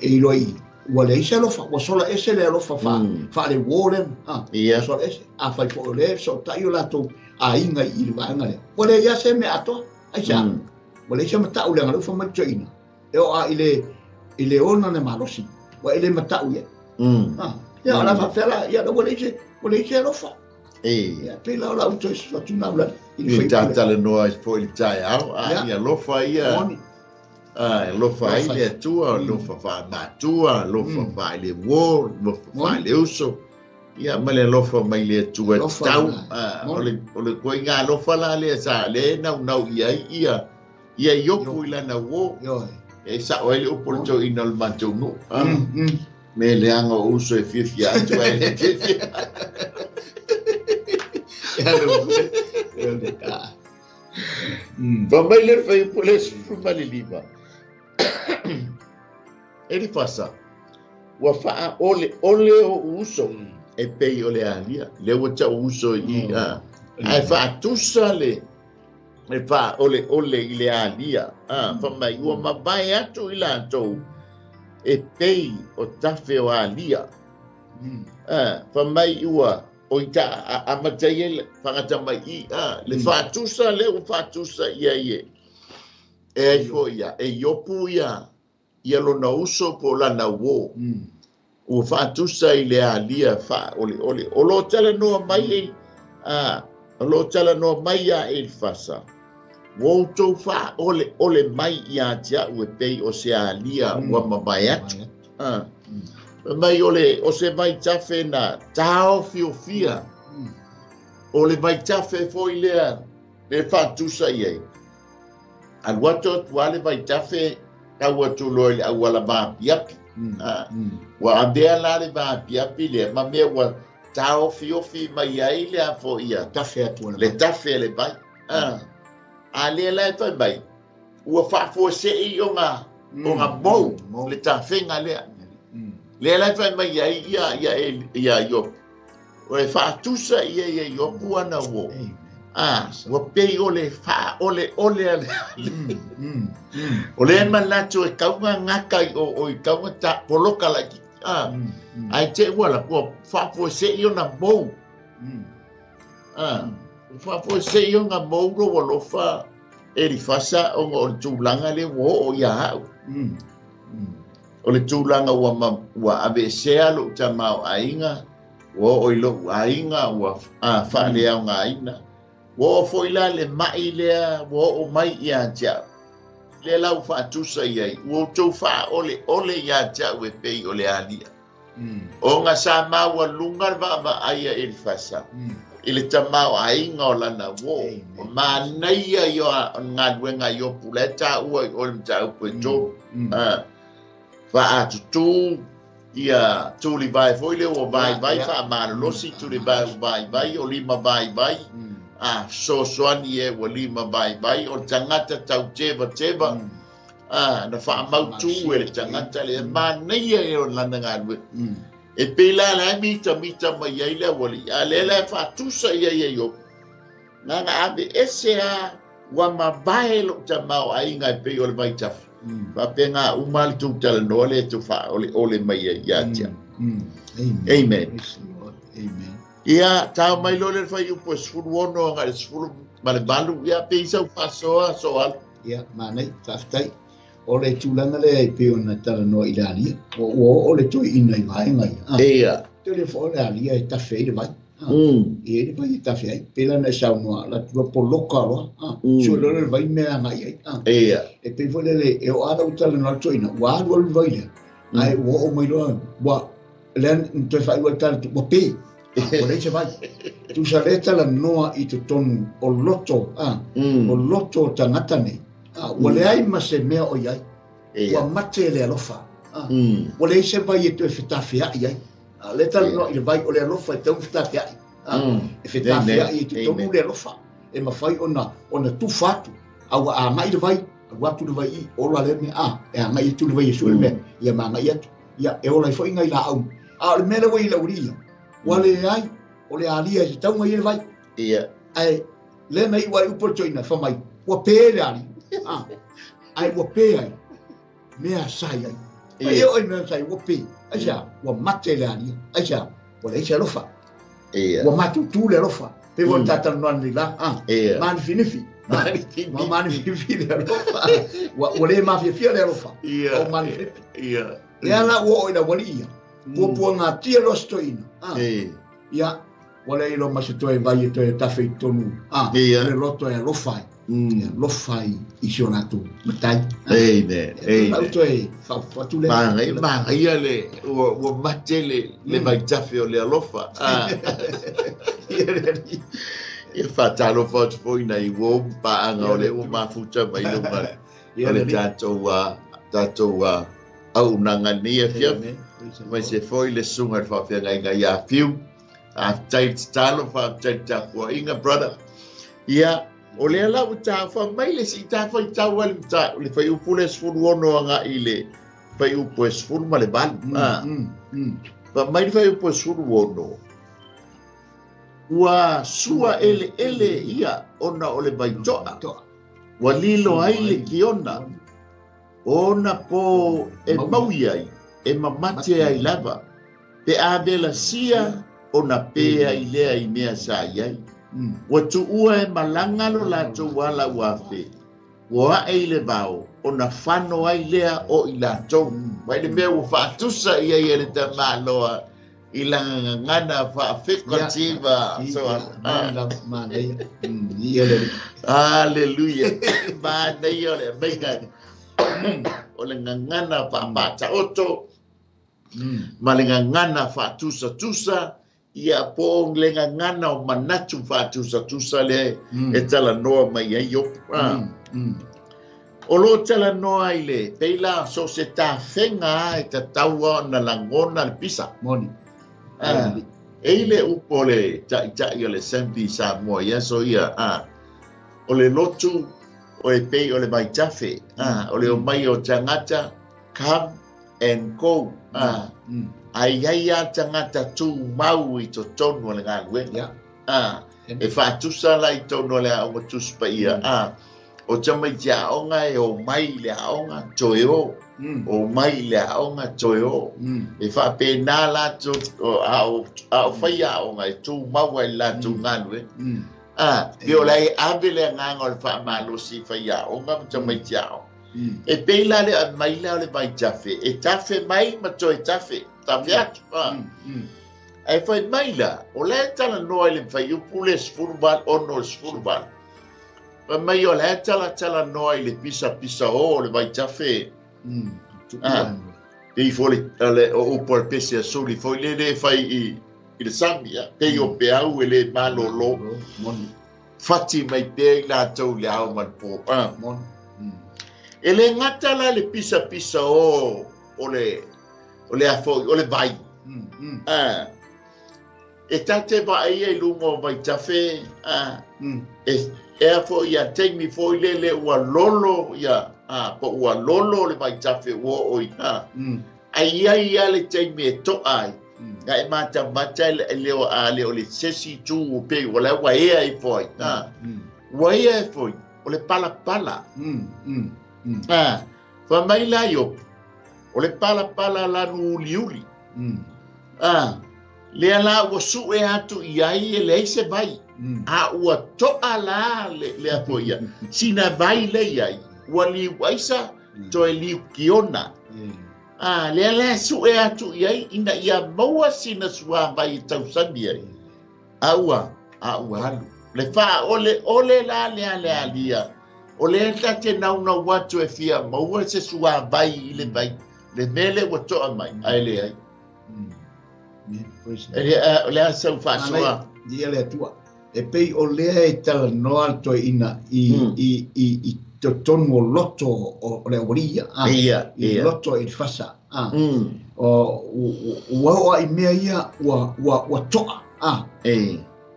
iloa i ua leai se alofa ua sola ese le alofa faale-uō lea Ia. Ua sola ese a fai foi o lea e fesootai o latou aiga i le vaega lea ua leai a se mea atoa ai se a ua leai se mata'u leaga lea ua fai mai le toeaina e oo a i le ona le malosi ua e le mata'u i ai ia o la faapea la ia ua leai se alofa E. Ia pei la o lau toe atu la i le I fuaiupu lea. tatalanoa ai foi le taeao. Ia. Ia alofa ia. Moni. Alofa ai Alofa. le Atua, alofa faamatua, alofa faale uō, alofa Moni. faale uso. Ia ma le alofa mai le Atua Alofa tatau. lena. O Moni. le koiga alofa la lea sa le naunau i ai ia Iopu i lana uō. Ioe. E sa'o ai le upu o le toeaina o le matou nuu. Me leaga o uso e fiafia atu ai le fiafia. Ia le Fa mai le fuaiupu le 15. Elifasa, ua faaoleole o'u uso e pei o le alia. Lea ua ta'u uso i Ae faatusa le faaoleole i le alia. Fai mai ua mavae atu i latou e pei o tafe o alia. Fai mai ua o ita amatai ai fagata mai i le faatusa lea ua faatusa ia i e ai foi ia e Iopu ia ia lona uso po o lana uō. Ua faatusa i le alia faaoleole. O lo talanoa mai o lo talanoa mai ia Elifasa, ua outou faaoleole mai ia te au e pei o se alia ua mavae atu. Mai o se vaitafe na taofiofia. O le vaitafe foi lea le faatusa i ai. Alu atu atu le vaitafe tau atu loa i le auala vaapiapi. Ua avea la le vaapiapi lea ma mea ua taofiofi mai ai le afo ia tafe atu le tafe le vai. A lea la e fai mai ua faafuasei o nga mou le tafega lea. Lea la e fai mai ai ia Iopu. O e faatusa ia ia Iopu ana uō. Ua pei o le faaoleole a le o le manatu e kauga gaka i o i kauga ta poloka laiti. Ae te ua la ua faafuasei ona mou. Ua faafuasei ona mou lo ua lofa Elifasa ona o le tulaga lea ua oo ia au. O le tulaga ua aveesea lou tamaoaiga, ua oo i lou aiga ua faaleaogaina. Ua oo foi la le mai lea ua oo mai ia te au. Lea la ua faatusa i ai, ua outou faaoleole ia te au e pei o le alia. O nga sa maua luga le vaavaai a Elifasa i le tamaoaiga o lana uō. O manaia ia o galuega Iopu la e taua i o le mataupu e 3. Faatutū ia tulivae foi lea ua vaivai faamalolosi tulivae ua vaivai o lima vaivai. Fesoasoani e ua lima vaivai o le tagata tautevateva. Na faamautū e le tagata lea manaia e o lana galuega. E pei la la e mitamita mai ai le aualii. A lea la e faatusa ia ia Iopu. Na na ave ese a ua mavae lou tamaoaiga e pei o le vaitafe. Faapena uma le tūtalanoa le tu faaoleole mai ai ia te au. Amen. Amen. Ia tau mai loa le fuaiupu e 16 agai le 18 ia pei sau faasoa soala. Ia manai faafetai. O le tulaga lea e pei ona talanoa i le alia. Ua oo le toeaina i vaega ia. Ia. Tele foi o le alia e tafe ai le vai. E le vai e tafe ai. Pei lana e saunoa la tua poloka loa. Sue loa le vai mea agai ai. Ia. E pei foi lele e o ala u talanoa le toeaina. Ua alu alu le vai lea. Ae ua oo mai loa. Ua lea toe faaiu ai le tala ua pe. Ua leai se vai. Tusa lea talanoa i totonu o loto. O loto o tagata nei. Ua leai ma se mea o iai. Ua mate le alofa. Ua leai se vai e toe fetafeai ai. Le talanoa i le vai o le alofa e tau fetafeai. E fetafeai i totonu le alofa. E mafai ona tufa atu. A ua agai le vai, alu atu le vai i ola le mea. E agai atu le vai e sue le mea. Ia magai atu. Ia e ola ai foi ngai laau. A o le mea lea ua i lau lia. Ua leai o le alia e te tauga i le vai. Ia. Ae lea na iu ai upu o le toeaina fai mai ua pe le alia. Ae ua pe ai mea sa i ai. Ai o mea sa i ua pe. Ai sa ua mate le alia. Ai sa ua leai se alofa. Ua matutu le alofa. Pe ua tatalanoa nei la. Manifinifi. Ua manifinifi le alofa. Ua le mafiafia le alofa. O manifinifi. Lea la ua oo i le aualii ia. Puapuagatia loa se toeaina. Ia ua leai loa ma se toe vai e toe tafe i totonu. O le loto e alofa ai. E alofa ai i si o latou matai. Amen. Lau toe faaatu lea. Magaia le ua mate le vaitafe o le alofa. Ia faatalofa atu foi nai uo ma paaga o lea ua mafuta mai luga o le tatou auaunaga nei afiafi. Mai se foi le susuga i le faafeagaiga ia Fiu. Faafetai le tatalo, faafetai le tapuaiga, brother. Ia, o lea la ua tafa mai le sii tafaitau ai le fuaiupu le 16 agai i le fuaiupu e 18. Fa mai le fuaiupu e 16. Ua sua eleele ia ona o le vaitoa. Ua lilo ai le kiona. Ona po e maui ai, e mamate ai lava. Pe a vela sia ona pea i lea i mea sa iai. Ua tuua e malanga lo latou ala ua afe. Ua ae i le vao, ona fano ai lea o i latou. Mai le mea ua faatusa ia i le tamaloa i lagagana faafekotiva. Hallelujah. Manaia o le meiga o le gagana faapataoto ma le gagana faatusatusa ia po le gagana o manatu faatusatusa le e talanoa mai ai Iopu. O lo talanoa i le peila so se tafenga e tataua ona lagona le pisa. Moni. E ile upo le ta'ita'i o le Assembly Samoa ia so ia o le lotu o e pei o le vaitafe o le omai o tagata come and go ai ai a tagata tumau i totonu o le galuega e faatusa la i tonu o le aoga Tusi Paia o tamaiti aoga e omai i le aoga toe o o mai i le aoga toe o e faapena latou a o fai aoga e tumau ai latou galuega pe o la e ave le agaga o le faamalosi i fai aoga ma tamaiti aoga e pei la le aumai lea o le vaitafe e tafe mai ma toe tafe tafe atu ae fai mai la o la e talanoa i le faiupu le 18 6 18 fai mai o la e talatalanoa i le pisapisa o o le vaitafe pei foi le o upu o le pese a suli foi le le fai i le sami pei o peau e le malolo fati mai pea i latou le ao ma le po e le gata la le pisapisa o o le afoi o le vai e tate vaai ai luga o vaitafe e afoi ia taimi foi lele ua lolo ia po ua lolo le vaitafe ua oo i ai ai ia le taimi e to'a ai ga e matamata le o a le o le sesi tu o pe ua la ua ea i foi ua ea i foi o le palapala fa mai la Iopu o le palapala lanu uliuli lea la ua su'e atu i ai e leai se vai a ua to'a la le afoia sina vai le iai ua liu aisa toe liu kiona lea la su'e atu i ai ina ia maua sina sua vai e tausami ai a ua alu le faaole ole la lea le alia o lea tate naunau atu e fia maua se sua vai i le vai le mele ua to'a mai ae leai o le a sau faasoa ia le Atua e pei o lea e talanoa le toeaina i totonu o loto o le aualii i loto i le fasa ua oo ai mea ia ua to'a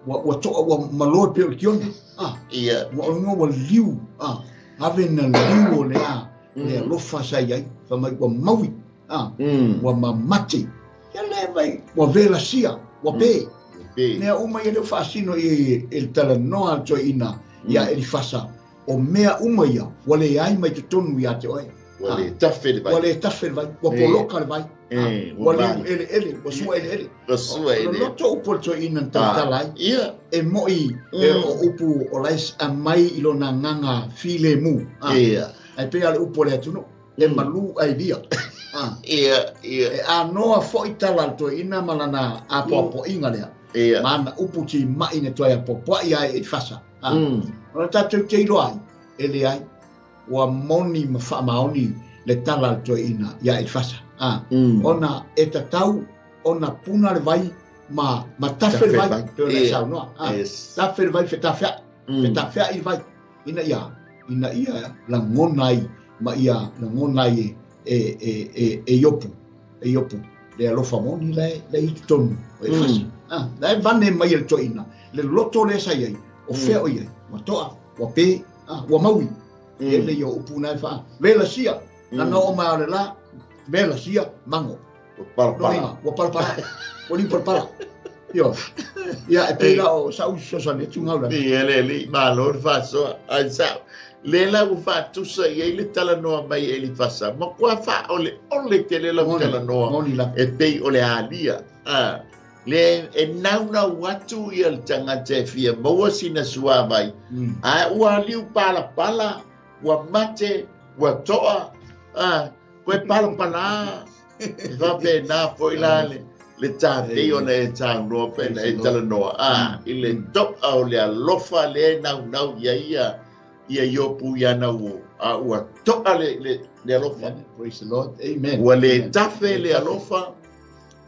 ua to'a ua maloe pe o le kiona ua oiga ua liu ave na liu o lea le alofa sa i ai fai mai ua maui ua mamate ia le mai ua velasia ua pe mea uma ia leo faasino i e le talanoa le toeaina ia Elifasa o mea uma ia ua leai mai totonu ia te oe ua le tafe le vai ua le tafe le vai ua poloka le vai ua liu eleele ua sua eleele o le loto upu o le toeaina na talatala ai e mo'i o upu o lae aumai i lona agaga filemu ae pei a le upu o le atunuu e malu ai lia e anoa fo'i tala le toeaina ma lana apoapoaiga lea ma ana upu tima'i na toe apoapoa'i ai e fasa o le tatou te iloa ai e leai ua moni ma faamaoni le tala le toeaina ia Elifasa ona e tatau ona puna le vai ma tafe le vai pe o le saunoa tafe le vai fetafea'i fetafea'i le vai ina ia lagona ai ma ia lagona ai e Iopu le alofa moni le i totonu o Elifasa la e vane mai e le toeaina le loto lea sa i ai o fea o i ai ua to'a ua pe ua maui e le ia upu na e faa velasia na oo mai o le la velasia mago ua palapala ua palapala ua liu palapala io Ia, e pei la o sa'u fesoasoani atu Gaulagi. Ia le alii malo le faasoa. Ae sa'o, lea la ua faatusa i ai le talanoa mai e Elifasa, matua faaoleole tele lau talanoa e pei o le alia. A, le e naunau atu ia le tagata e fia maua sina suavai, ae ua liu palapala, ua mate, ua to'a, a, koe palapala, e faapena foi la le tātei ona e saunoa pe na e talanoa, a, i le to'a o le alofa lea e naunau i ai ia ia Iopu i ana uō, a ua to'a le alofa. Praise the Lord. Amen. Ua le tafe le alofa,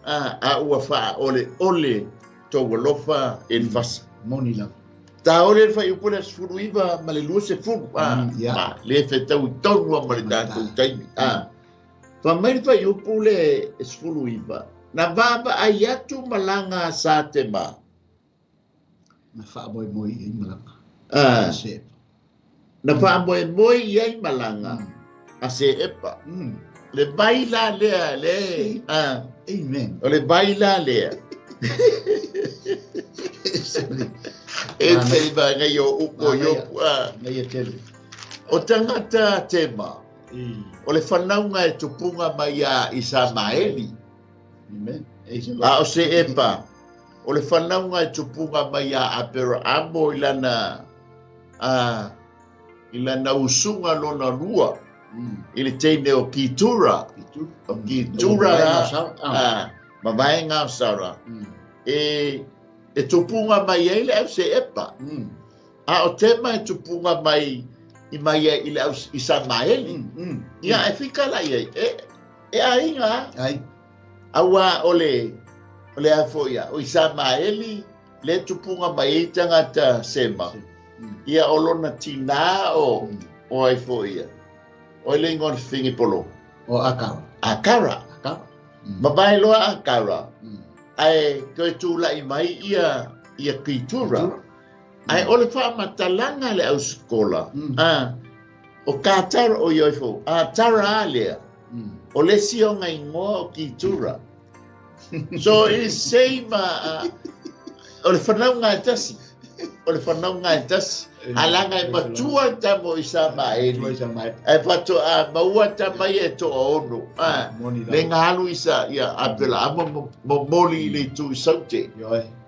a ua faaoleole tou alofa e le fasa. Moni lava. Taole le fuaiupu le 19 ma le 20, a, le fetau i tonu ma le tatou taimi. A, fa mai le fuaiupu le 19, na vaavaai atu malaga a Satema. Na faamoemoe i ai malaga. A, na faamoemoe i ai malaga a Seepa. Le vai la lea, le. A, Amen. o le vai la lea. E te ngai o upo Iopu. A, Ngai e tele. o tagata Tema, o le fanauga e tupuga mai ia Isamaeli. Amen. A o Seepa, o le fanauga e tupuga mai ia Aperaamo i lana i lana usuga lona lua, i le teine o Kitura. O Kitura la, mavaega o Sara. E tupuga mai ai le au Seepa. A o Tema e tupuga mai i mai ai i le au Isamaeli. Ia e fika la i ai. E aiga. Ai. Aua o le a foi ia, o Isamaeli le tupuga mai ai tagata Sema. Ia o lona tinā o ai foi ia. O le ingoa o le fefigi polo. O Akara. Akara. Akara. Mavae loa Akara. Ae toe tula'i mai ia Kitura. Ae o le faamatalaga le au sekola. O Katara o ioi fou. A Tara a lea. O le isi o nga igoa o Kitura. So it is same o le fanauga e tasi. O le fanauga e tasi. Alaga e matua tamo i Samaeli. Ae faatoa maua tama ia e toaono. Le galu isa ia Apelaamo momoli i le itu i Saute.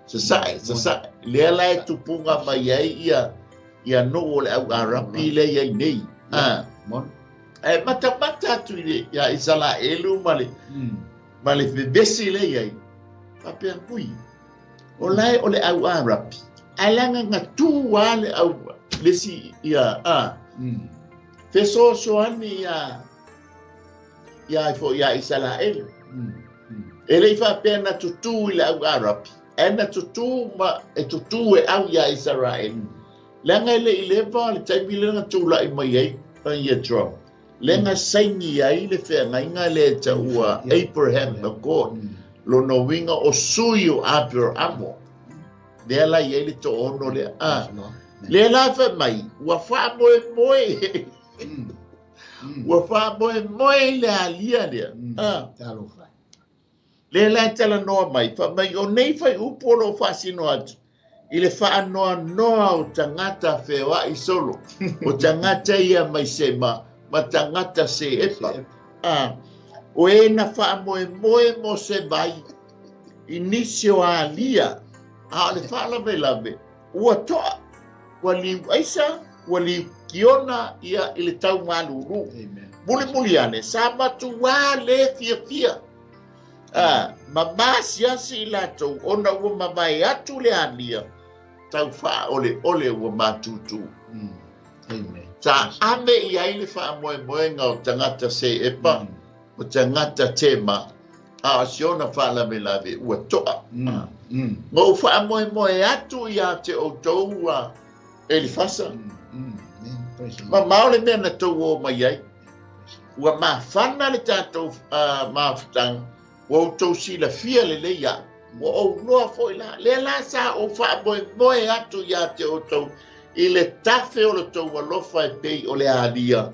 Sasae, sasae. Lea la e tupuga mai ai ia nuu o le au Arapi lea i ai nei. Ae matamata atu i le ia Isalaelu ma le vevesi lea i ai. Faapea kui. O lae o le au Arapi. Ae laga gatū a le au le isi ia a. Fesoasoani ia ia foi ia Isalaelu. E le i faapea na tutū i le au Arapi. Ae na tutū ma e tutū e au ia Isaraelu. Leaga e le i leva le taimi lea na tula'i mai ai ia Trump. Leaga saini ai le feagaiga le e taua Abraham Accord. Lona uiga o sui o Aperamo. Lea la i ai le toono lea. A, lea la fai mai, ua faamoemoe. Ua faamoemoe i le alia lea. A, lea la e talanoa mai, fai mai o nei fuaiupu o loo faasino atu i le faanoanoa o tagata feoai solo. O tagata ia mai Sema ma tagata Seepa. A, o e na faamoemoe mo se vai i nisi o alia. A o le faalavelave, ua to'a, ua liu aisa, ua liu kiona ia i le taumalūlū. Mulimuli ane, sa matuā le fiafia. A, ma masiasi i latou ona ua mavae atu le alia, tau faaoleole ua matutū. Amen. Sa ame i ai le faamoemoega o tagata Seepa, o tagata Tema, a o si ona faalavelave ua to'a. Ma ou faamoemoe atu ia te outou Elifasa. Ma mao le mea na tou o mai ai. Ua mafana le tatou mafutaga, ua outou silafia lelei a'u. Ua ou loa foi la. Lea la sa ou faamoemoe atu ia te outou i le tafe o le tou alofa e pei o le alia.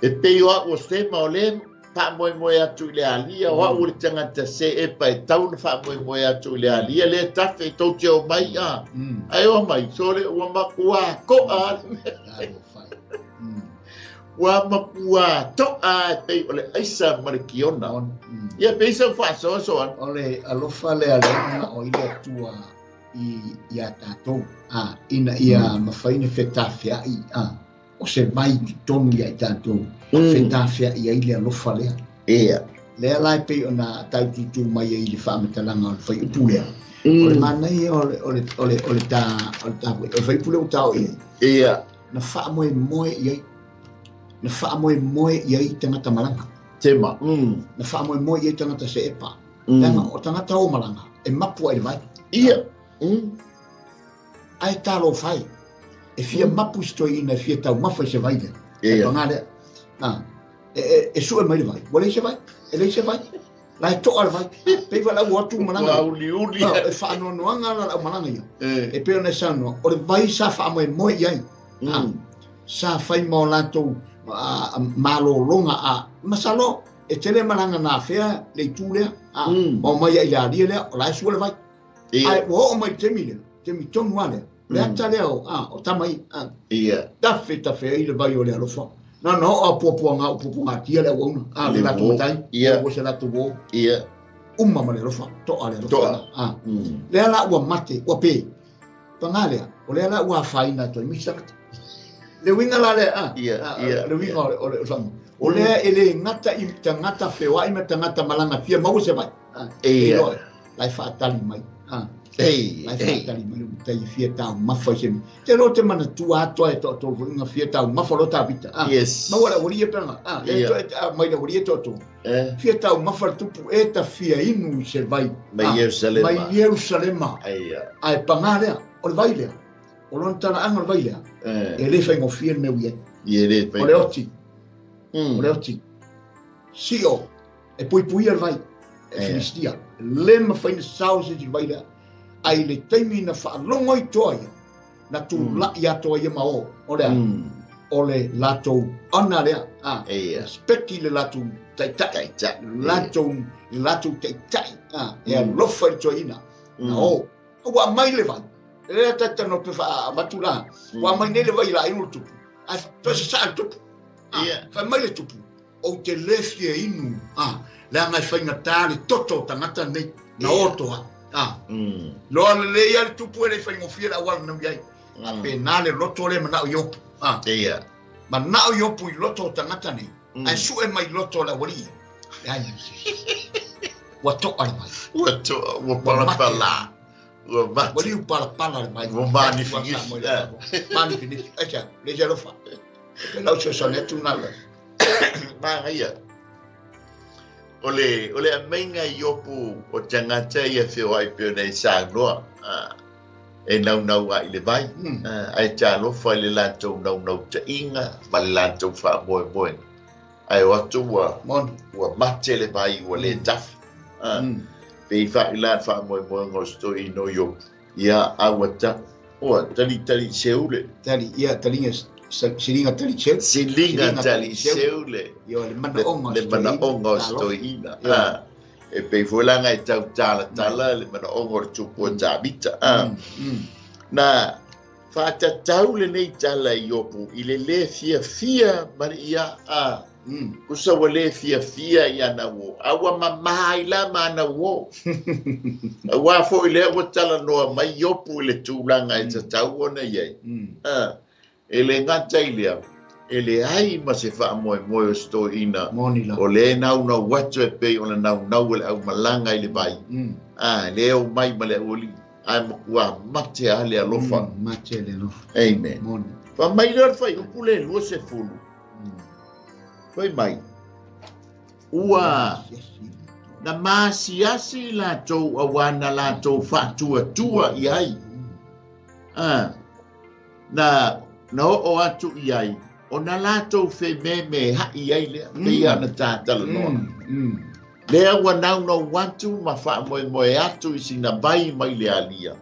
E pei o a'u o Sema o le Faamoemoe atu i le alia o au o le tagata se epa e tau na faamoemoe atu i le alia le tafe tou te o mai a. Ae o mai sole ua makua to'a le mea. Ua makua to'a e pei o le aisa ma le kiona. Ia pei sa faasoasoa. O le alofa lea lea na o i le Atua i ia tatou a ina ia mafai na fetafea'i a o se vai i totonu ia i tatou fetafea'i ai le alofa lea. Ia. Lea la e pei ona taututu mai ai le faamatalaga o le faiupu lea. O le manaia o le o le o le o le ta o le ta o le faiupu lea ua tao i ai. Ia. Na faamoemoe i ai. Na faamoemoe i ai tagata malaga. Tema. Na faamoemoe i ai tagata seepa. Leaga o tagata o malaga e mapu ai le vai. Ia. Ae talofa e. E fia mapu si toeaina e fia taumafa i se vai lea. E paga lea. E sue mai le vai. Ua leai se vai. E leai se vai. La e to'a le vai. Pei fa lau atu malaga. Ua uliuli. E faanoanoaga la lau malaga ia. E pei ona e saunoa. O le vai sa faamoemoe i ai. Sa fai ma o latou malologa a masalo e tele malaga na afea le itu lea. Ma o mai ai le alia lea o la e sua le vai. Ae ua oo mai le taimi lea. Taimi tonu lava lea. Le ata lea o tama ia. Ia. Tafe tafe ai le vai o le alofa. Na na oo a puapuaga o puapuagatia le auauna. Le latou matai. Ia. Ua se latou uo. Ia. Uma ma le alofa. To'a le alofa. To'a. Lea la ua mate, ua pe. Paga lea, o lea la ua afaina atu ai ma isi tagata. Le uiga la lea, Ia, le uiga o le faamoemoe. O lea e le gata i tagata feoai ma tagata malaga fia maua se vai. Ia. La e faatali mai. Ei, La e faatali mai le matai e fia taumafa i se mea. Te loa te manatua atoa e toatolu foi nga fia taumafa lo Tavita. Yes. Maua le aualia pena. Le Ia. toe mai le aualia toatolu. Fia taumafa le tupu e ta fia inu i se vai. Mai Ierusalema. Mai Ierusalema. Aia. Ae paga lea, o le vai lea. O lona talaaga o le vai lea. E le faigofie le mea ua i ai. Ia, e le O le oti. faigofie. O le oti. Sio, e puipuia le vai. E Filistia. Le mafai na sao se isi vai lea. Ai le taimi na faalogo ai toa ia. Na tula'i atoa ia ma o. O lea. O le latou ona lea. Ia. Respecti le latou taitai. Taitai. Latou, le latou taitai. E alofa i le toeaina. Na o. Ua mai le vai. E lea tata no pe wha la. Ua mai nei le vai la inu le tupu. Ai, toe sa saa le tupu. Ia. Whai mai le tupu. O te le fia inu. Le anga e whaingatā le toto o tangata nei. Na Ia. o toa. Loa le le ia le tupu e le whaingofia le awala nau iai. A pe nā le loto le manao i opu. Ia. Manao i opu i loto o tangata nei. Ai sue mai loto o le awali. Le ai. Ua to'a le mai. Ua to'a, ua palapala. Ua mate. Ua liu palapala le mai. Ua manifinisi. Manifinisi. Aisa, le se alofa. E lau sosoane atu nā le. Manaia. O le amaiga i opu o tagata ia feoai pei ona e saunoa. E naunau ai le vai. Ae talofa i le latou naunautaiga ma le latou faamoemoega. Ae o atu ua Moni. ua mate le vai ua le tafe. Pei faila le faamoemoega o se toeaina o Iopu. Ia, a ua ta ua talitali seule. Tali, ia, talinga, silinga tali seu. Siliga tali seule. Ia, le manaoga o Le se toeaina. manaoga o se toeaina. Ia. E pei foi laga e tautalatala le manaoga o le tupu o Tavita. Na faatatau lenei tala i Iopu i le lē fiafia ma le ia a kusa ua lē fiafia i ana uō. A ua mamā ai la ma ana uō. Auā foi lea ua talanoa mai Iopu i le tulaga e tatau ona i ai. E le gata i lea, e leai ma se faamoemoe o se toeaina. Moni la. O le naunau atu e pei ona naunau e le aumalaga i le vai. Le o mai ma le aualii. Ae makuā mate a le alofa. Mate le alofa. Amen. Moni. Fa mai lea o le faiupu le 20. Fai mai. Ua na masiasi latou auā na latou faatuatua i ai. Na oo atu i ai, o na latou fememe ha'i ai lea, pei ona tatalanoa. Lea ua naunau atu ma faamoemoe atu i sina vai mai le alia.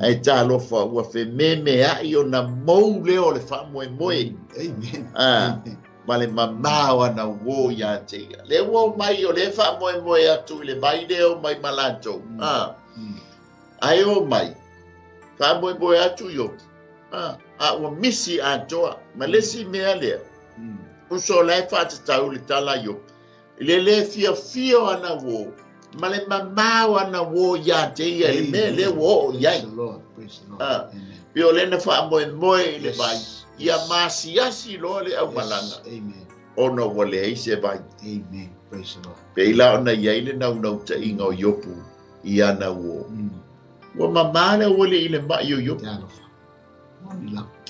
Ae talofa ua fememe ha'i ona mou lea o le faamoemoe. Amen. Amen. Ma le mamā o ana uō iā te ia. Lea ua omai o lea e faamoemoe atu i le vai lea e omai ma latou, a, ae omai, faamoemoe atu Iopu, a, a ua misi atoa. Ma le isi mea lea, uso o la e faatatau le tala a Iopu, i le lē fiafia o ana uō, ma le mamā o ana uō iā te ia i le mea lea ua oo i ai. A, pei o lea na faamoemoe i le vai, ia masiasi loa le aumalaga, ona ua leai se vai. Pei la ona i ai le naunautaiga o Iopu i ana uō. Ua mamā le aualii i le maʻi o Iopu.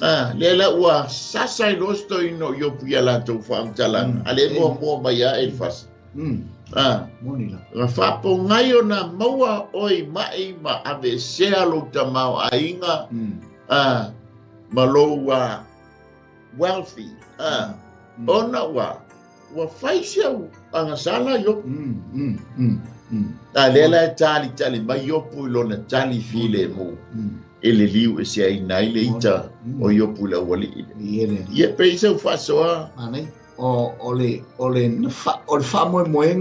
A, lea la ua sasa ai loa se toeaina o Iopu i a latou faamatalaga, a lea e muamua mai lava Elifasa. A, na faapogai ona maua oe i maʻi ma aveesea lou tamaoaiga, a, ma lou wealthy, a, ona ua ua fai si au agasala Iopu. A lea la e talitali mai Iopu i lona tali filemu e le liu e seaina ai le ita o Iopu i le aualii lea. Ia pei se faasoa. Manaia. O le o le o le faamoemoega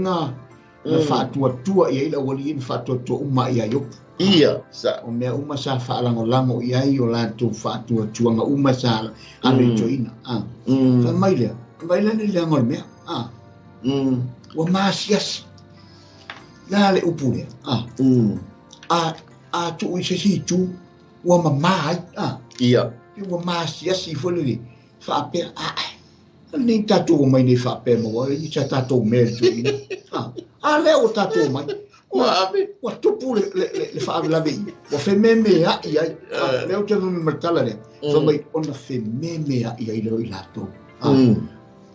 na faatuatua i ai le aualii na faatuatua uma ia Iopu. Ia, sa. O mea uma sa faalagolago i ai o latou faatuatuaga uma sa ave i toeaina. A. Fai mai lea, mai lea le leaga o le mea. A. Ua masiasi. Le a le upu lea? A. A, a tuu i se isi itu, ua mamā ai. A. Ia. Ua masiasi foi lele faapea, a, nei tatou omai nei faapea maua ai sa tatou mea i le toeaina. A, a lea ua tatou omai. Ua ave. Ua tupu le, le, le, le faalavelave i. Ua fememea'i ai. A, lea ou te numi ma le tala lea. Fai mai, ona fememea'i ai lea o i latou. A,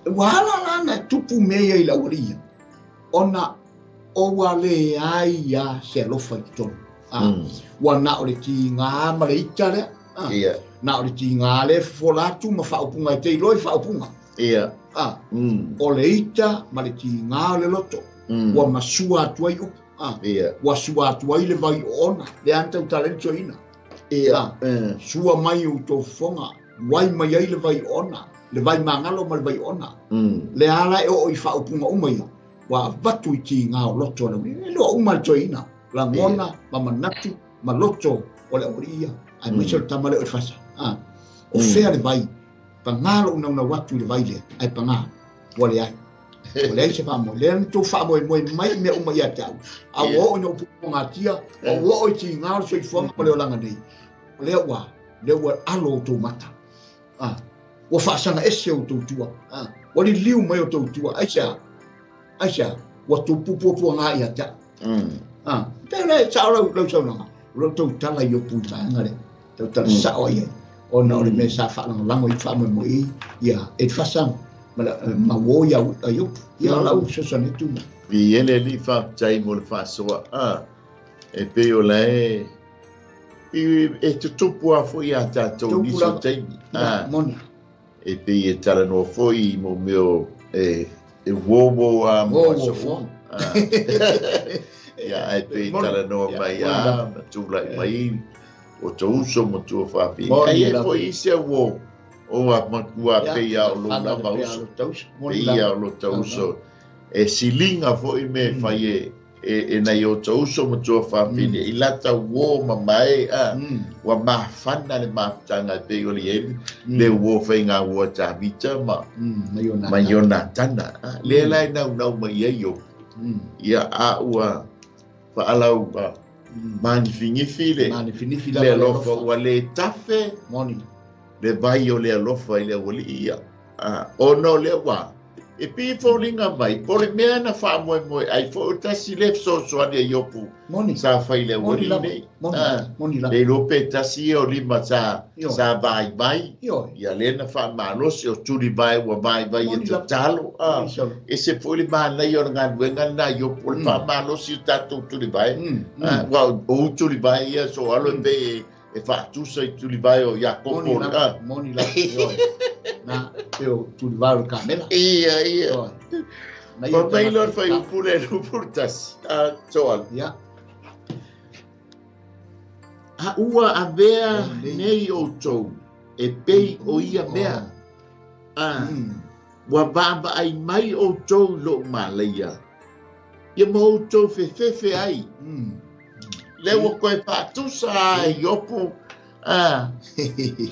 ua ala la ona tupu mea ia i le aualii ia, ona o ua leai lava se alofa i totonu. A, ua na o le tiga ma le ita lea. A, na o le tiga lea e fofola atu ma faaupuga e te iloa i faaupuga. A, o le ita ma le tiga o le loto, ua masua atu ai upu. A, ua sua atu ai le vai oona, lea na tautala ai le toeaina. A, sua mai outou fofoga, wai mai ai le vai oona, le vai magalo ma le vai oona. Lea ala e oo i faaupuga uma ia, ua avatu i tiga o loto o le aualii. E iloa uma e le toeaina, lagona ma manatu ma loto o le aualii ia, aemaise o le tama lea o Elefasa. A, o fea le vai? Pagā lou naunau atu i le vai lea, ae pagā, ua leai. Ua leai se faamoe. Lea na outou faamoemoe mai i mea uma ia te au, a ua oo ina ou pupuagatia, ua oo i tiga o le soifuaga ma le olaga nei, o lea ua, lea ua alo outou mata. A, ua faasaga ese outou tua. A, ua liliu mai outou tua. Aisea? Aisea? Ua tupu puapuaga ia te au. A, pe le sao lau, lau saunoaga, o lou tautala i Iopu i vaega lea. Tautala sao ai ai. Ona o le mea sa faalagolago i faamoemoe i ia Elifasa ma, ma uō ia a Iopu. Ia o lau fesoasoani atu lena. I ele alii faafetai mo le faasoa. A, e pei o la e e tutupu lava foi iā tatou nisi o taimi. A, moni. E pei e talanoa foi i mo mea o e e uouou a mo aso uma. Ia, ae pei e talanoa mai a, ma tulai mai o tou uso ma tua faafine. Ai e foi isi au o o a matua pei a o lou lava uso. Pei a o lo tau uso. E siliga foi mea e fai e e nai o tou uso ma tua faafine i lata uō mamae a ua mafana le mafutaga e pei o le i ai le uō faiga ua Tavita ma ma Ionatana a lea la e naunau mai ai Iopu ia a ua faalau manifigifi le le alofa ua le tafe le vai o le alofa i le aualii ia a ona o lea ua E pei e foliga mai, po o le mea na faamoemoe ai foi o tasi lea fesoasoani a Iopu sa fai i le aualii nei. Le iloa pe tasi ia o lima sa, sa vaivai, ia lea na faamalosi o tulivae ua vaivai e tatalo. Ese foi le manaia o le galuega lena a Iopu, o le faamalosi o tatou tulivae. Aua o ou tulivae ia so alo e pei e faatusa i tulivae o Iakopo. Moni lava, moni lava. Ioe. Na, pe o tulivae o le kamela. Ia, ia. Ioe. Na ia mai loa le fuaiupu lea 21. A, Soala. Ia. A ua avea nei outou e pei o ia mea. A. Ua vaavaai mai outou i lo'u malaia, ia ma outou fefefe ai. Lea ua toe faatusa a e Iopu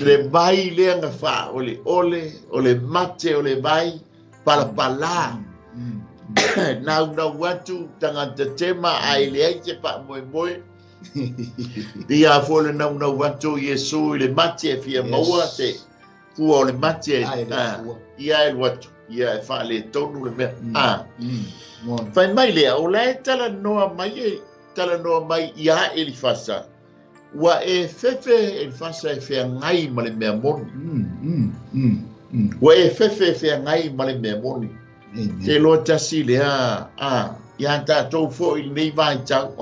le vai lea na faaoleole, o le mate o le vai palapalā, naunau atu tagata tema ae leai se faamoemoe. Ia foi le naunau atu o Iesu i le mate e fia maua se fua o le mate, ia e alu atu, ia e faaletonu le mea. Fai mai lea, o la e talanoa mai, talanoa mai iā Elifasa, ua e fefe Elifasa e feagai ma le mea moni. Ua e fefe e feagai ma le mea moni. Te loa tasi lea, ia tātou foi lenei vaitau,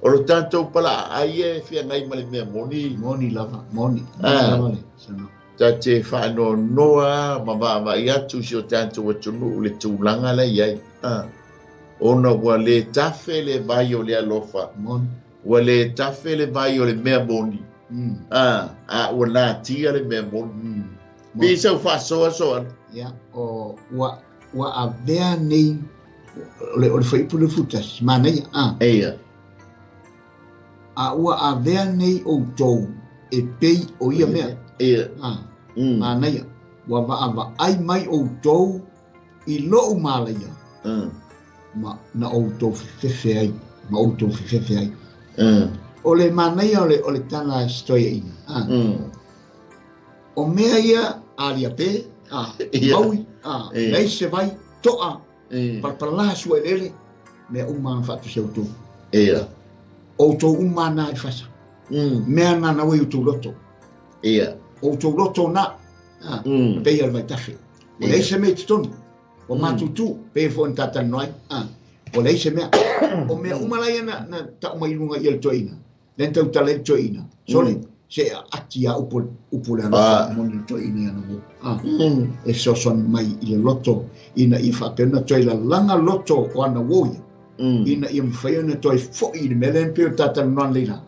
o lo tātou pala ai e feagai ma le mea moni. Moni lava, moni. Moni lava le sana. Ta te faanoanoa ma vaavaai atu si o tatou atunuu le tulaga la i ai. Ona ua le tafe le vai o le alofa. Moni. Ua le tafe le vai o le mea moni. A ua natia le mea moni. Pe sau faasoasoa. Ia, o ua avea nei o le fuaiupu le 11, manaia. Eia. A ua avea nei outou e pei o ia mea. Ia. Manaia. Ua vaavaai mai outou i lo'u malaia. Ma na outou fefefe ai. Ma outou fefefe ai. O le manaia o le tala stoiaina. O mea ia alia pe, maui, lei se vai, to'a, palapala sua elele, mea uma faatusi outou. Ia. Outou uma na i fasa. Mea na na ui outou loto. Ia. Outou loto na, pei al vaitafe. O lei se mea i totonu. O matutu, pe fo ni tātanoai. O lei se mea. O mea uma lai na tau mai lunga i le toeina. Len tau tala i le toeina. Sole, se ati a upu le alofa moni le toeina ia na wo. E fesoasoani mai i le loto ina ia faapena toe lalaga loto o ana uo ia. Ina ia mafai ona toe fo'i i le mea lea pei o tātalanoa leila.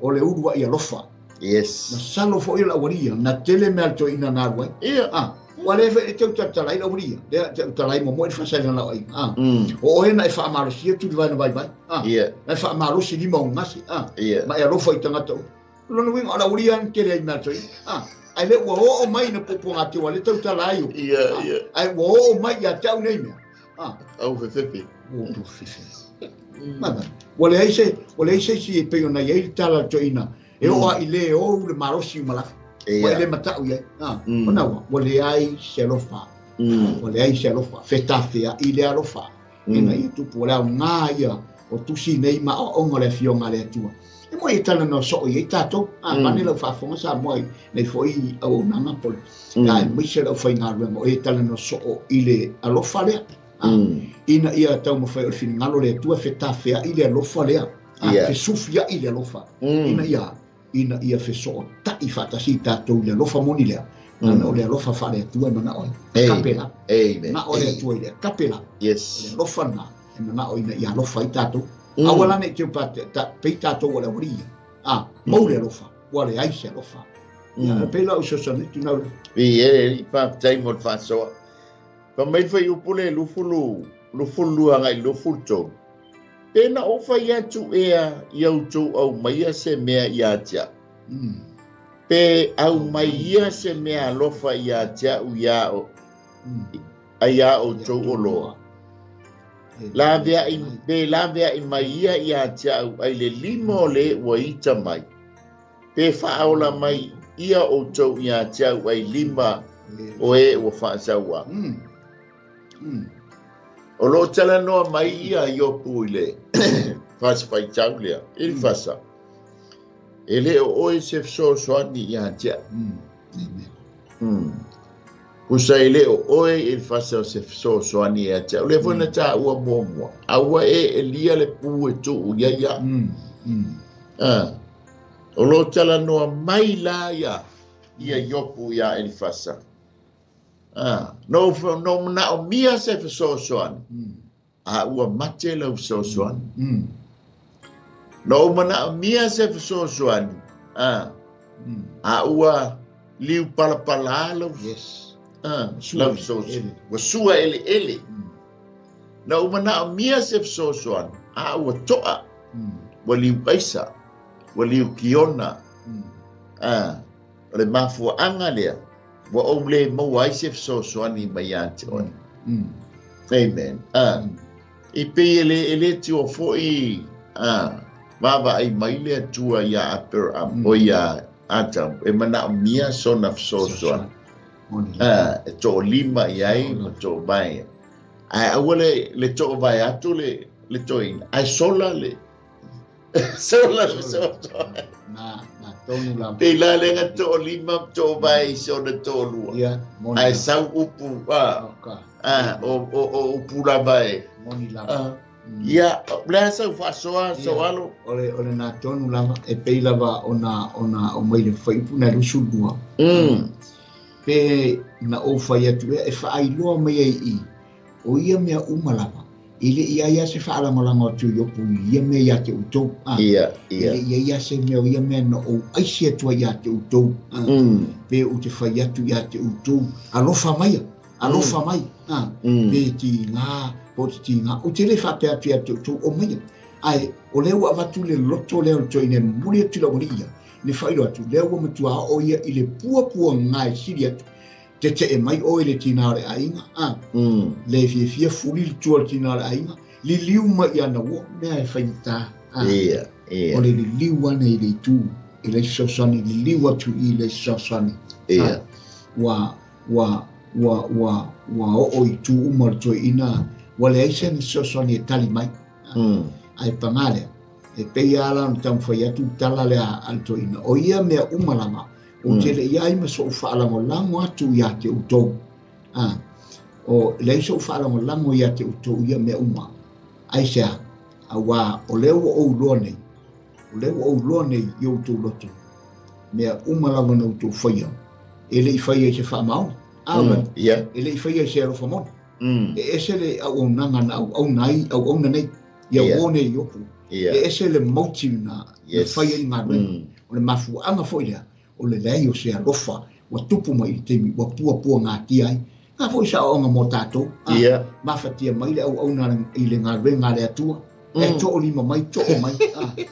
O le ulua'i alofa. Yes. Masalo fo'i o le aualia na tele mea le toeina na alu ai. Ua le e tau talai le aualia. Lea tau talai mo i le fasaina lau ai. O oe na e faamalosia tu le vaina vaivai. Na e faamalosi lima o gase. Ma e alofa i tagata uma. Lona uiga o le aualia na tele ai mea le toeina. Ai le ua oo mai na puapuaga te ua le tau talai o. Ai ua oo mai ia te au nei mea. Au fefefe. Ua tu fefe. Mai. Ua leai se isi e pei ona i ai le tala le toeina. E oo a i le ou le malosi umalafa. Ua ele matau iai. Ona ua, ua leai se alofa. Ua leai se alofa. Fetafea i le alofa. Ina ia tupu o le au ngā ia o tusi nei ma o onga le afioga a le Atua. E mo i tala no so i tātou. Mane lau faafofoga Samoa i nei foi auaunaga po le. Ae maise lau faigaluega o e tala no soo i le alofa lea. Ina ia taumafai o le finagalo le Atua fetafea'i le alofa lea. Fesufia'i le alofa. Ina ia feso'ota'i faatasi i tatou i le alofa moni lea. Ana o le alofa faale Atua e mana'o ai. Kape la. Amen. Na o le Atua i le kape la. Yes. O le alofa na e mana'o ina ia alofa ai tatou. Aua la nei te pa pei tatou o le aualia. Mau le alofa. Ua leai se alofa. Ia pei la o fesoasoani atu nau le. I e i faafetai mo le faasoa. Fa mai fuaiupu le 22 agai 23. Pe na ou fai atu ea ia outou aumaia se mea ia te au. Pe aumai ia se mea alofa ia te au ia o ai outou oloa. Pe lavea'i mai ia ia te au ai le lima o le ua ita mai. Pe faaola mai ia outou ia te au ai lima o e ua faasaua. O lo talanoa mai ia Iopu i le fasifaitau lea, i le fasa. E le o oe se fesoasoani ia te au. Pusa e le o oe i le fasa o se fesoasoani ia te au. Le foi na tāua muamua. A ua e elia le pu e tuu ia ia. O lo talanoa mai la ia ia Iopu ia Elifasa. No mana'o mia se fesoasoani. A ua mate lau fesoasoani. No mana'o mia se fesoasoani. A ua liu palapala lau. Yes. Lau fesoasoani ua sua eleele. Na ou manaomia se fesoasoani a ua to'a, ua liuaisa, ua liukiona. O le mafuaaga lea ua ou lē maua ai se fesoasoani mai iā te oe. Amen. I pei e lē tiua foʻi vaavaai mai le Atua iā Aperaham o iā Atamu e manaomia sona fesoasoani e toʻalima i ai ma toʻovae, ae aua le toʻovae atu le toeaina ae sola le sola le fesoasoani. Pei la lega toʻalima ma toʻovae i sona toʻalua ae sau upu o upu lava e ia le a sau faasoa soalo. O le nā tonu lava e pei lava ona o mai le fuaiupu na 22. Pe na ou fai atu ea e faailoa mai ai i o ia mea uma lava e le ia ia se faalagolago atu i opu i ia mea ia te outou. E le ia ia se mea o ia mea na ou aisi atu ai ia te outou. Pe ou te fai atu ia te outou, alofa mai, alofa mai. Pe tiga po te tiga ou te le faapea atu ia te outou o maia. Ae o lea ua avatu le loto lea o le toeaina e momoli atu i lau alii ia le faailoa atu lea ua matua oo ia i le puapuaga e sili atu tetee mai oe le tinā o le aiga. Le fiafia fuli le tua o le tinā o le aiga, liliu mai ia na ua mea e faigata. O le liliu ane i le itu i le fesoasoani, liliu atu i le fesoasoani. Ua ua ua ua ua oo i tu uma o le toeaina, ua leai se fesoasoani e tali mai. Ae pagā lea e pei ala ona taumafai atu tala lea a le toeaina o ia mea uma lava ou te le i ai ma so'u faalagolago atu iā te outou. O leai so'u faalagolago iā te outou ia mea uma aisea auā o lea ua ou iloa nei, o lea ua ou iloa nei i outou loto mea uma lava na outou faia e le i faia i se faamaoni. E le i faia i se alofa moni. E ese le auaunaga na auauna ai auauna nei ia uō nei i opu. E ese le motive na faia i galuega. O le mafuaaga foʻi lea o le leai o se alofa ua tupu mai i le taimi ua puapuagatia ai. Ga foʻi saoaoga mo tatou. Mafatia mai le auauna i le galuega a le Atua. E toʻalima mai toʻo mai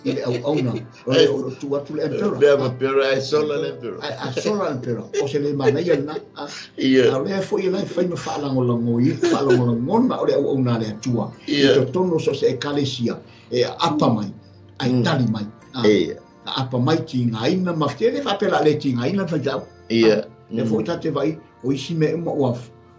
i le auauna o le o tu atu le emperor. Le emperor ai sola le emperor. Ai sola le emperor. O se le manaia lena. A o lea foʻi la e fai ma faalagolago i faalagolagona o le auauna a le Atua. I totonu o so o se ekalesia e aapa mai ae tali mai. Aapa mai tigaina ma tele faapea le tigaina le faitau. E foʻi tate vai o isi mea uma ua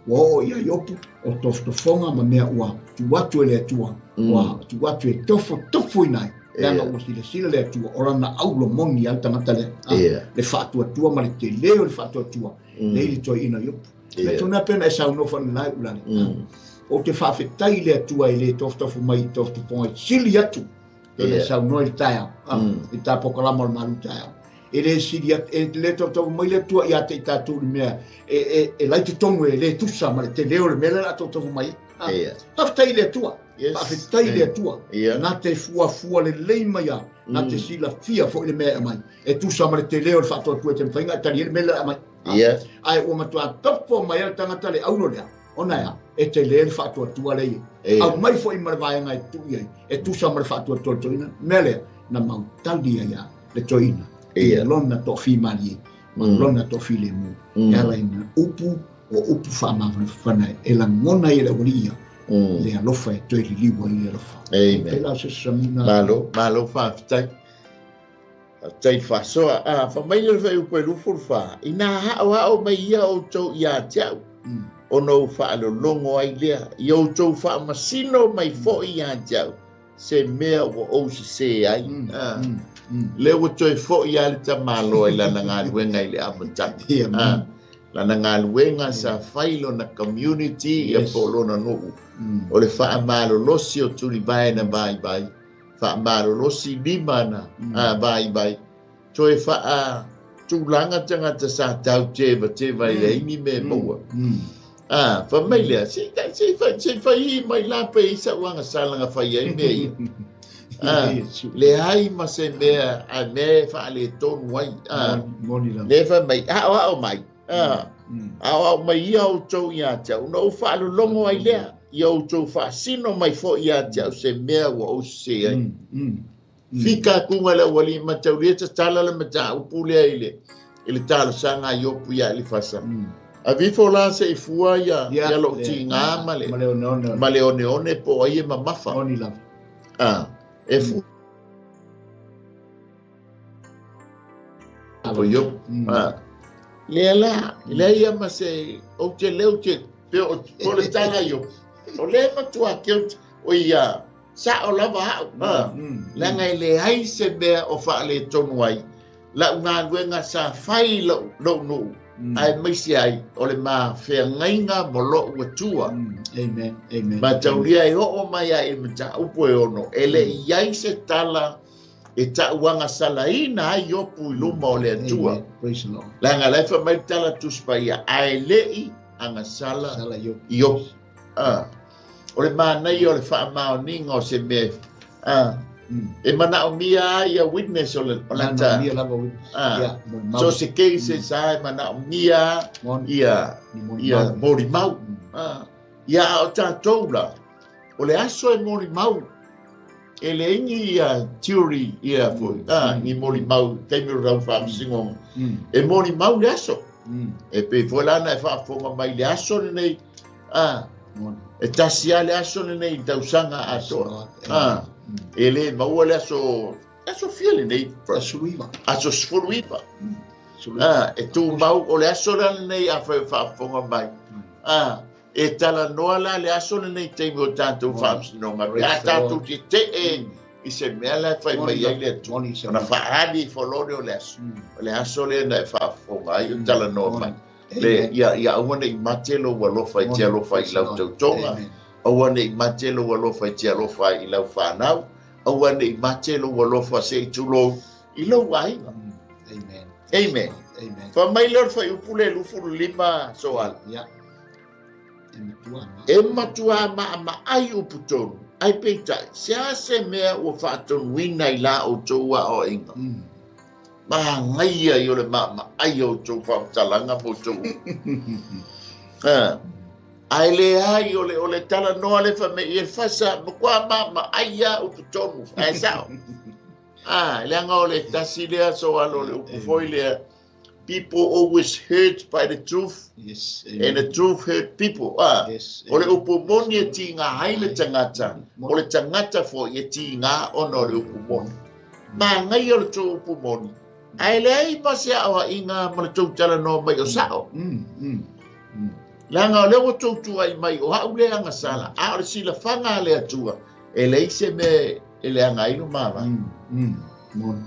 oo ia i opu o tofotofoga ma mea ua tu atu e le Atua, ua tu atu e tofotofoina ai. Leaga ua silasila le Atua o lana aulomoni a le tagata lea. Le faatuatua ma le telē o le faatuatua lea i le toeaina i opu. Le tuna pena e saunoa faanalai ulale. Ou te faafetai i le Atua e lē tofotofo mai i tofotofoga i sili atu e le saunoa i le taeao i tapokalama o le malu taeao. E le sili atu, e le tofotofo mai le Atua ia te i tatou le mea e lai totonu e lē tusa ma le telē o le mea lea o le a tofotofo mai ai. Faafetai i le Atua. Faafetai i le Atua. Na te fuafua lelei mai a, na te silafia foʻi le mea e aumai. E tusa ma le telē o le faatuatua e te mafaiga e tali ai le mea lea e aumai. Ae ua matuā tofo mai ai le tagata le aulo lea, ona ea, e telē le faatuatua lea i ai. Aumai foʻi ma le vaega e tuu i ai, e tusa ma le faatuatua o le toeaina. Mea lea, na mautali ai a le toeaina. I lona toafimalie ma lona toafilemu. E ala ina upu o upu faamafanafana e lagona ai e le aualii ia le alofa e toe liliu ai le alofa. Amen. Pela se samina. Malo, malo faafetai. Faafetai faasoa. Fa mai le fuaiupu e 24. Inā haʻohaʻo mai ia outou iā te a'u, ona ou faalologo ai lea, i outou faamasino mai foʻi iā te a'u, se mea ua ou sesē ai. Le ua toe foʻi a le tamāloa i lana galuega i le amataga. Lana galuega sa fai lona community ia po o lona nuu. O le faamalolosi o tulivae na vaivai, faamalolosi lima na vaivai, toe faa tulaga tagata sa tautevateva i leai ni mea maua. Fa mai lea, se se fai mai la pe i sa uanga salaga fai ai mea ia. Leai ma se mea a mea e faaletonu ai. Moni lava. Le fai mai, aoao mai. Aoao mai ia outou ia te au, na ou faalologo ai lea, ia outou faasino mai foi ia te au se mea ua ou sesē ai. Fika atuga le aualii mataulia tatala le mataupu lea i le talosaga a Iopu iā Elifasa. Aveifo la se i fua ia ia lou tiga ma le ma le oneone po o ai e mamafa. E fua o Iopu. Lea la, leai ia ma se ou te leu te pe o po le tala Iopu. O lea e matua keu o ia sa'o lava a'u, leaga e leai se mea o faaletonu ai la'u galuega sa fai i lo'u nuu, aemaise ai o le mafeagaiga ma lo'u Atua. Amen. Amen. Mataulia e oo mai ai i le mataupu e 6, e le i ai se tala e ta'uagasalaina ai Iopu i luma o le Atua. Amen. Praise the Lord. Leaga la e fai mai le tala Tusi Paia, ae le i agasala Sala Iopu. Iopu. O le manaia o le faamaoniga o se mea e manaomia ai ia witness o le o lata. Manaomia lava witness. Ia, molimau. So se cases a e manaomia ia Ni molimau. ia molimau. Ia a o tatou la, o le aso e molimau, e leai ni ia theory ia foi, ni molimau taimi o lau faamasinoga. E molimau le aso. E pei foi la na e faafofoga mai le aso lenei, e tasi lava le aso lenei i le tausaga atoa. E le maua le aso, aso fia lenei? Aso 19. Aso 19. E tumau, o le aso la lenei a fai faafofoga mai. E talanoa la le aso lenei taimi o tatou faamasinoga. Pe a tatou tetee i se mea la e fai mai ai le Atua. Ona faaali ifo loa lea o le aso. O le aso lea na e faafofoga ai o talanoa mai. Le, ia, ia aua ne i mate lou alofa i te alofa i lau tautoga. Aua ne i mate lou alofa i te alofa i lau whanau. Aua ne i mate lou alofa se i tulou i lou aiga. Amen. Amen. Amen. Fa mai lea o le fuaiupu le 25 soala. Ia. E matua ma. E matua maamaai upu tonu. Ai peitai, se a se mea ua faatonuina i la outou aoaiga. Magaia i o le maamaai o outou faamatalaga ma outou upu. Ae leai o le o le talanoa le fai mai e fasa matua maamaai lava upu tonu. Ae sa'o. Leaga o le tasi lea soalo o le upu foi lea. People always hurt by the truth. Yes. And the truth hurt people. Yes. O le upu moni e tiga ai le tagata. O le tagata foi e tiga ona o le upu moni. Magaia o le tou upu moni. Ae leai ma se aoaiga ma le tou talanoa mai o sa'o. Leaga o lea ua tou tuuai mai o a'u le agasala, a o le silafaga a le Atua, e leai se mea e leaga ai lo mavae. Moni.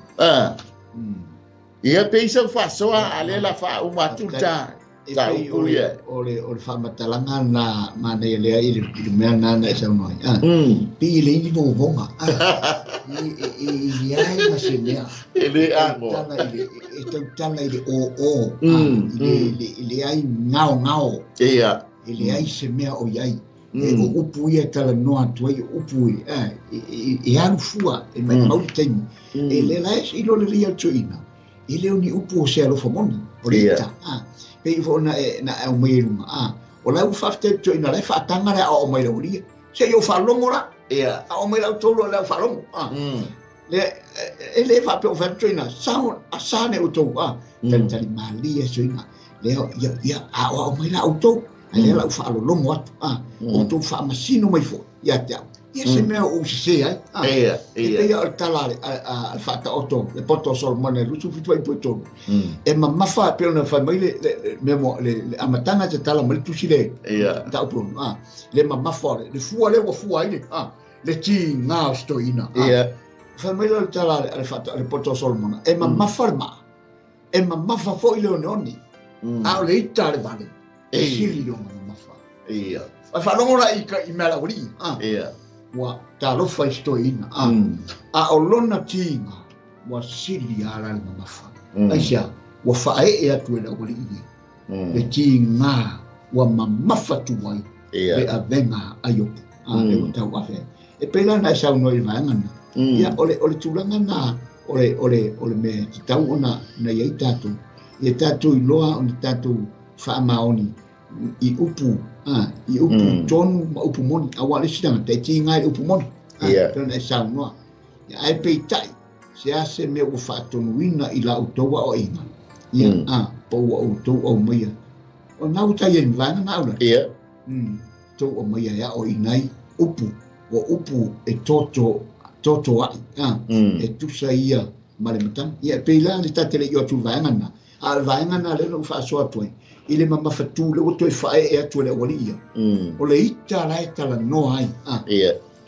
Ia pe i sau faasoa a lea la faauma atu le ta E ta pei upu ia. o le o le faamatalaga na manaia lea i le mea na na e saunoa ai. Pei e leai ni vogovoga. E leai ma se mea. E le agoa. Tautala i le e tautala i le o i le e leai gaogao. Ia. E leai se mea o i ai. E o upu ia e talanoa atu ai, o upu e alu fua, e maumau le taimi. E le la e iloa lelei a le toeaina, e le o ni upu o se alofa moni, o le ita. Pei foi ona e na aumai i luga. O la ua faafetai le toeaina, la e faataga le aoao mai lau alia. Se i ou faalogo la. Aoao mai lau tolu o le au faalogo. Le, e le faapea o fai atu toeaina, sao, a sa ne outou. Talitali malie toeaina. Lea, ia, ia, aoao mai la outou. Ai lea lau faalologo atu. Outou faamasino mai foi ia te au. Ia se mea o ou sesē ai. Ia, E ia. pei o le tala a le faataoto, le poto o Solomona e 27 i tolu. E mamafa pe ona fai mai le mea mo le amataga te tala mai le tusi le mataupu lono. Le mamafa le fua lea ua fua ai le tiga o se toeaina. Fai mai lea o le tala a le poto o Solomona. E mamafa le maa. E mamafa foi le oneone. A o le ita a le vale. E sili lona mamafa. Ai faalogo la i mea laualii. Ua talofa i se toeaina. A o lona tiga ua sili ala le mamafa. Aisea, ua faaee atu e le aualii nei. Le tiga ua mamafa tu ai le avega a Iopu. Le ua tau ave ai. E pei la na e saunoa i le vaega lena. Ia, o le tulaga na o le mea e tatau ona na i ai tatou. Ia tatou iloa ona tatou faamaoni i upu, i upu tonu ma upu moni. Auā o le isi tagata e tiga i le upu moni, pei ona e saunoa. Ae peitai, se a se mea ua faatonuina i la outou aoaiga, ia, po ua outou aumaia. O lena ua tai ai ma vaega na aulai. Tou aumaia e aoaina ai upu, o upu e toto, toto ai, e tusa ia ma le matagi. Ia, e pei la le ta te le i o atu i le vaega lena, a o le vaega lena lea na ou faasoa atu ai, i le mamafatu lea ua toe faaee atu e le aualii ia, o le ita la e talanoa ai.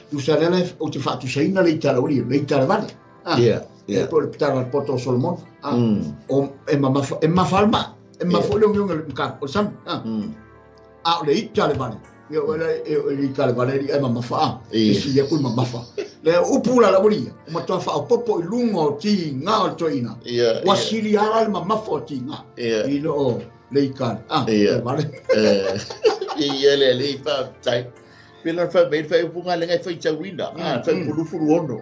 Tusa lea la ou te faatusaina le ita a le aualii, le ita a le vale. E po o le tala a le poto o Solomona. O, e mamafa, e mamafa le maa, e mamafa foi le ogeoge o le o le sami. A o le ita a le vale, ia o le e le ita a le vale e ai mamafa a. E si aku le mamafa. Le upu la la aualii ia, ua matua faaopoopo i luga o tiga o le toeaina. Ua sili ala le mamafa o tiga i lo o le ita a le vale. Ia le alii faafetai. Pei ona fai mai le faaiupuga lea e faitauina, faipulufuluono.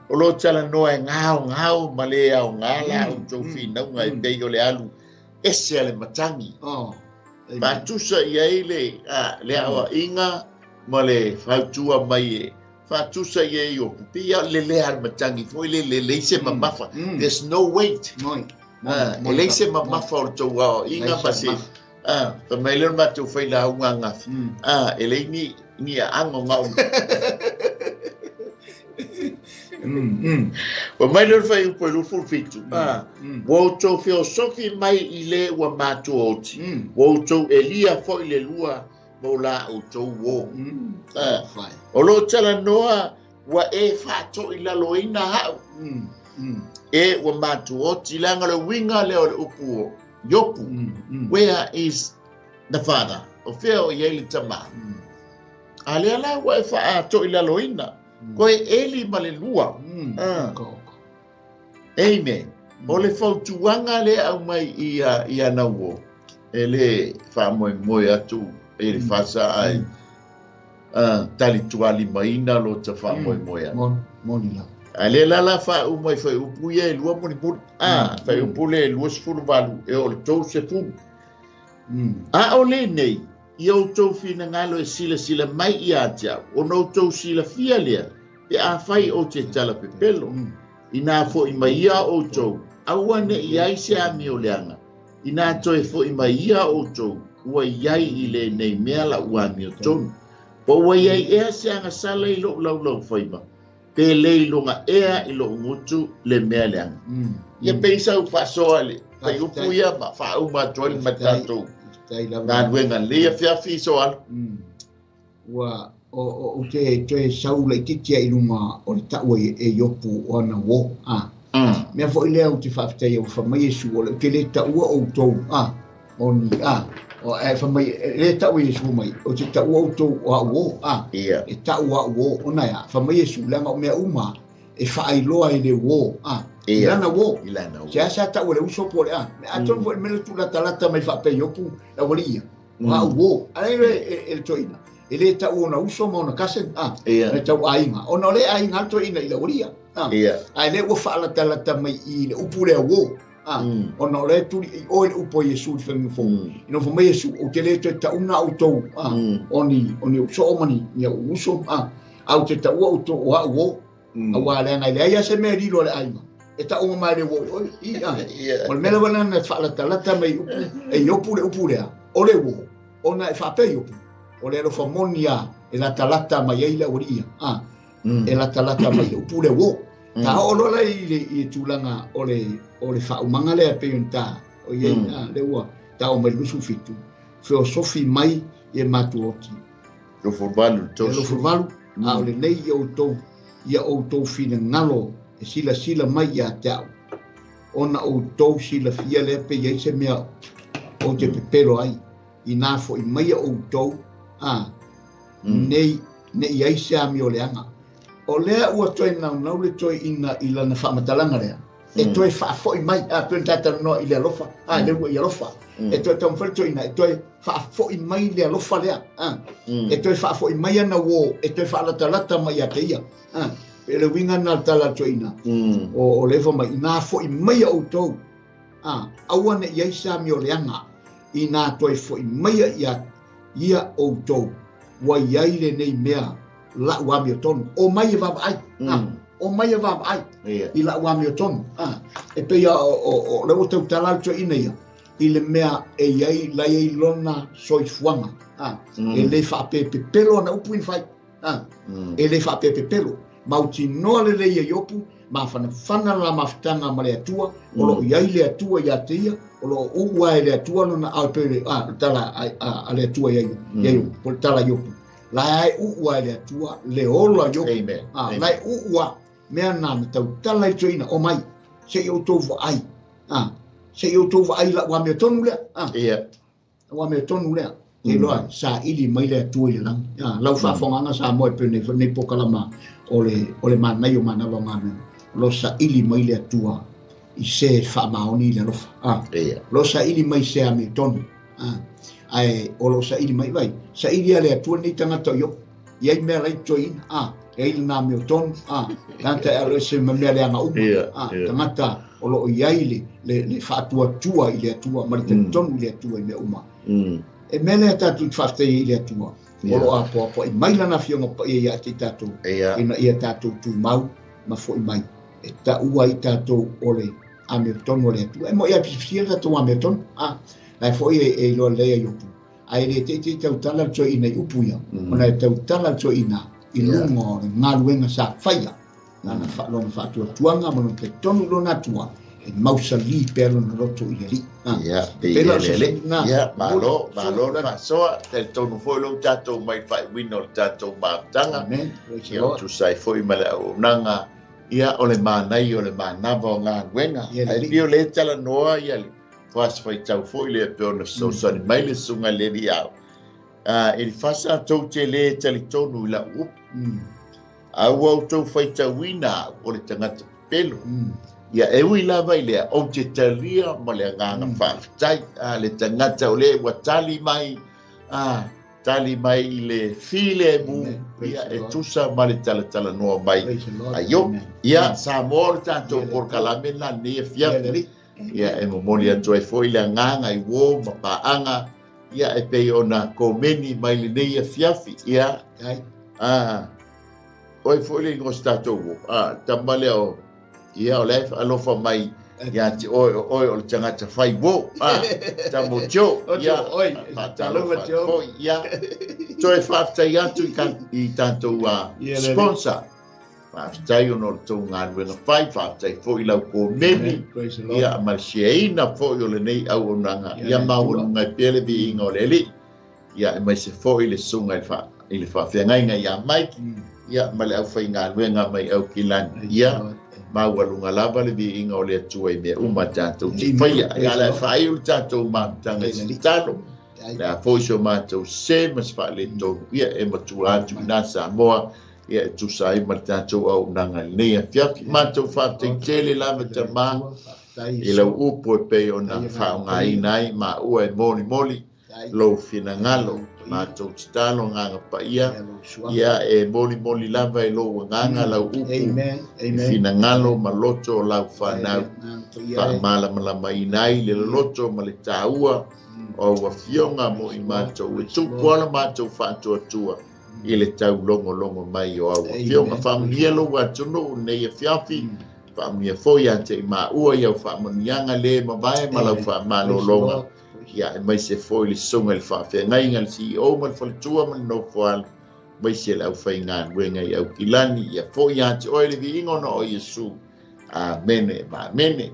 O lo o talanoa e gaogao ma le aoga la outou finauga e pei o le alu ese a le matagi. Faatusa i ai le le aoaiga ma le fautua mai e faatusa i ai o pei o le lea le matagi foi le le leai se mamafa. There's no weight. E leai se mamafa o le tou aoaiga ma se fai mai lea o le matou failauga ananafi, e leai ni ni aaga o gao. Fai mai lea o le fuaiupu e 27, ua outou feosofi mai i le ua matua oti, ua outou elia foi le lua mo la outou uō. O lo o talanoa ua e faatoilaloina au, e ua matua oti, leaga o le uiga lea o le upu o Iopu, where is the father? O fea o i ai le tama? A lea la ua e faatoilaloina, koe eli ma le lua. Amen. O le fautuaga lea aumai i i ana uō, e le faamoemoe atu e le fasa ai talitualimaina lo ta faamoemoe atu. Moni lava. A lea la la faauma i fuaiupu ia e lua mulimuli. Fuaiupu lea e 28 e oo i le 30. A o lenei, ia outou finagalo e silasila mai ia te au, ona outou silafia lea, pe afai ou te talapepelo, inā foʻi mai ia outou, aua ne i ai se amioleaga, inā toe foʻi mai ia outou, ua i ai i lenei mea la'u amiotonu. Po ua i ai ea se agasala i loʻu laulaufaiva, pe le iloga ea i loʻu gutu le mea leaga. Ia pei sau faasoa i le fuaiupu ia ma faauma atu ai le ma tatou galuega lenei afiafi Soala. Ua ou te toe sau laitiiti ai i luga o le taua e Iopu o ana uō. Mea foi lea ou te faafetai ua fai mai Iesu, o le ou te le taua outou, o ni, ae fai mai, e le tau e Iesu mai, ou te taua outou o au uō, e tau au uō, ona e a, fai mai Iesu, leaga o mea uma e faailoa i le uō, i lana uō. Se a sa tau e le uso po o le a, atonu foi le mea lea tuulatalata mai faapea Iopu, le aualii ia, o au uō, a le e le toeaina, e le tau ona uso ma ona cousin, e tau aiga, ona o le aiga a le toeaina i le aualii ia. Ae lea ua faalatalata mai i le upu lea uō, ona o lea e tuli i o i le upu a Iesu i le faimea fou. Ina ua fai mai Iesu, ou te le toe tauna outou, o ni, o ni ou soo ma ni, ni ou uso, a ou te taua outou o au uō. Auā leaga e leai lava se mea e lilo a le aiga, e tau uma mai le uō i oe. I, a. O le mea lava lena na faalatalata mai i upu, e Iopu le upu lea, o le uō, ona e faapea Iopu, o le alofa moni lava e latalata mai ai le aualii ia, a. E latalata mai le upu lea uō. Ta oo loa la i le, i le tulaga o le, o le faaumaga lea pei ona ta, o i ai, a, lea ua ta oo mai i le 27, feosofi mai i e matuaoti. 28 i le 30. 28, a o lenei i outou, ia outou finagalo e silasila mai ia te au, ona outou silafia lea pe i ai se mea ou te pepelo ai, inā foʻi mai outou, a, nei, ne i ai se amioleaga. O lea ua toe naunau le toeaina i lana faamatalaga lea, e toe faafoʻi mai, a, pei ona ta talanoa i le alofa, a, lea ua i alofa. E toe taumafai le toeaina e toe faafoʻi mai le alofa lea, a, e toe faafoʻi mai ana uō, e toe faalatalata mai ia te ia. A, e le uiga lena o le tala a le toeaina, o lea fai mai, inā foʻi mai outou, Aua ne i ai se amioleaga inā toe foʻi mai ia ia outou ua iai lenei mea la'u amiotonu o mai e vaavaai o mai e vaavaai i la'u amiotonu e pei o le ua tautala le toeaina ia i le mea e iai la iai lona soifuaga e lē faapepepelo ana upu ina fai e lē faapepepelo mautinoa lelei ai opu mafanafana la mafutaga ma le Atua o loo iai le Atua iā te ia o loo uua e le Atua lona ao pe le tala a le Atua iai iai po le tala i opu la e uua e le Atua le ola i opu la e uua mea na na tautala i toeaina o mai seʻi outou vaai seʻi outou vaai la'u amiotonu lea ua mea tonu lea e loa saili mai le Atua i le lagi lau faafogaaga Samoa e pei nei pokalama o le manaia o manava o galuega lo saili mai le Atua i se faamaoni i le alofa lo saili mai se amiotonu ae o lo saili mai vai saili a le Atua nei tagata o Iopu iai mea lai toeaina e ai lena amiotonu tagata e alo ese ma mea leaga uma tagata o loo iai le faatuatua i le Atua ma le talitonu i le Atua i mea uma e mea lea tatou te faafetai i le Atua o loo apoapoai mai lana afioga paia ia te tatou ina ia tatou tumau ma foʻi mai e taua ai tatou o le amiotonu o le Atua e moʻi a pisipisia le tatou amiotonu la e foʻi e iloa lelei ai upu ae le teitei tautala le toeaina i upu ia ona e tautala le toeaina i luga o le galuega sa faia lana lona faatuatuaga ma lona talitonu i lona Atua e mausali pea lona loto i le Alii. Pei la malo malo le faasoa talitonu foi lou tatou mai faaiuina o le tatou mafutaga ia tusa ai foi ma le auaunaga ia o le manaia o le manava o galuega ae pei o le talanoa ia le faasifaitau foi lea pe ona fesoasoani mai le susuga i le alii ao Elifasa tou te lē talitonu i la'u upu a ua outou faitauina au o le tagata pepelo ia e ui lava i lea ou te talia ma le agaga faafetai le tagata o lea ua tali mai tali mai i le filemu ia e tusa ma le talatalanoa mai a Iopu ia Samoa o le tatou polokalame lena lenei afiafi ia e momoli atu ai foi le agaga i uō ma paaga ia e pei ona komeni mai lenei afiafi ia oi foi le igoa o se tatou uo tama lea o ia o le alofa mai ia te oe o oe o le tagata fai uo tamo Joe ia faatalofa atu foi ia toe faafetai atu i tatou sponsor faafetai ona o le tou galuega fai faafetai foi i lau komeni ia ma le siaina foi o lenei auaunaga ia maualuga ai pea le viiga o le Alii ia e maise foi le susuga i le faafeagaiga ia Mike ia ma le aufaigaluega mai Aukilani ia maualuga lava le viiga o le Atua i mea uma tatou te faia ia le faaiu le tatou mafutaga i se tatalo le a foi so matou se ma se faaletonu ia e matua atu i nā Samoa ia e tusa ai ma le tatou auaunaga i lenei afiafi matou faafetai tele lava tamā i lau upu e pei ona faaaogaina ai maua e molimoli lou finagalo matou tatalo agaga paia ia e molimoli lava e lou agaga lau upu finagalo ma loto o lau fanau faamalamalamaina ai le loloto ma le taua o au afioga mo i matou e tupu ala matou faatuatua i le taulogologo mai o au afioga faamanuia lou atunuu lenei afiafi faamanuia foi ia te i maua i au faamanuiaga lē mavae ma lau faamalologa ia e maise foi le susuga i le faafeagaiga le CEO ma le faletua ma le nofoalo maise le aufaigaluega i Aukilani ia foi ia te oe le viiga ona o Iesu amene ma amene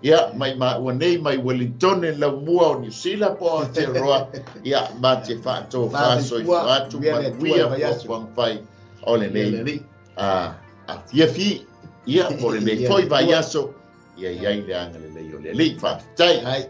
ia mai maua nei mai Wellington laumua o Niu Sila po o Aotearoa ia ma te faatofā soifua atu manuia fuafuaga fai o lenei afiafi ia po o lenei foi vaiaso ia iai le agalelei o le Alii faafetai.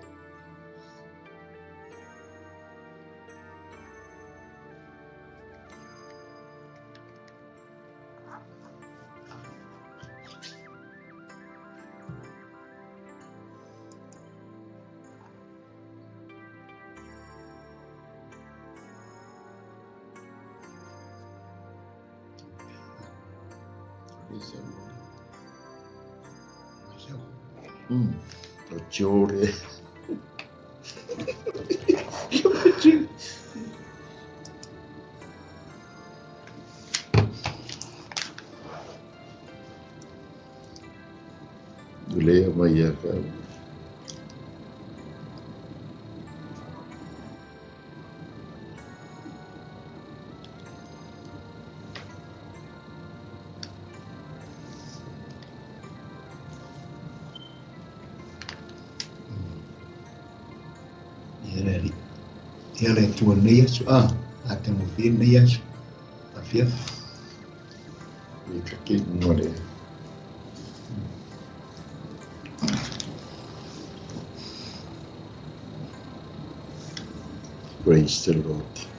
O Joe. Lea mai ia ka. Ia le Atua nei aso, a tagofie nei aso, afiafi. I ka ke mo le. Praise the Lord.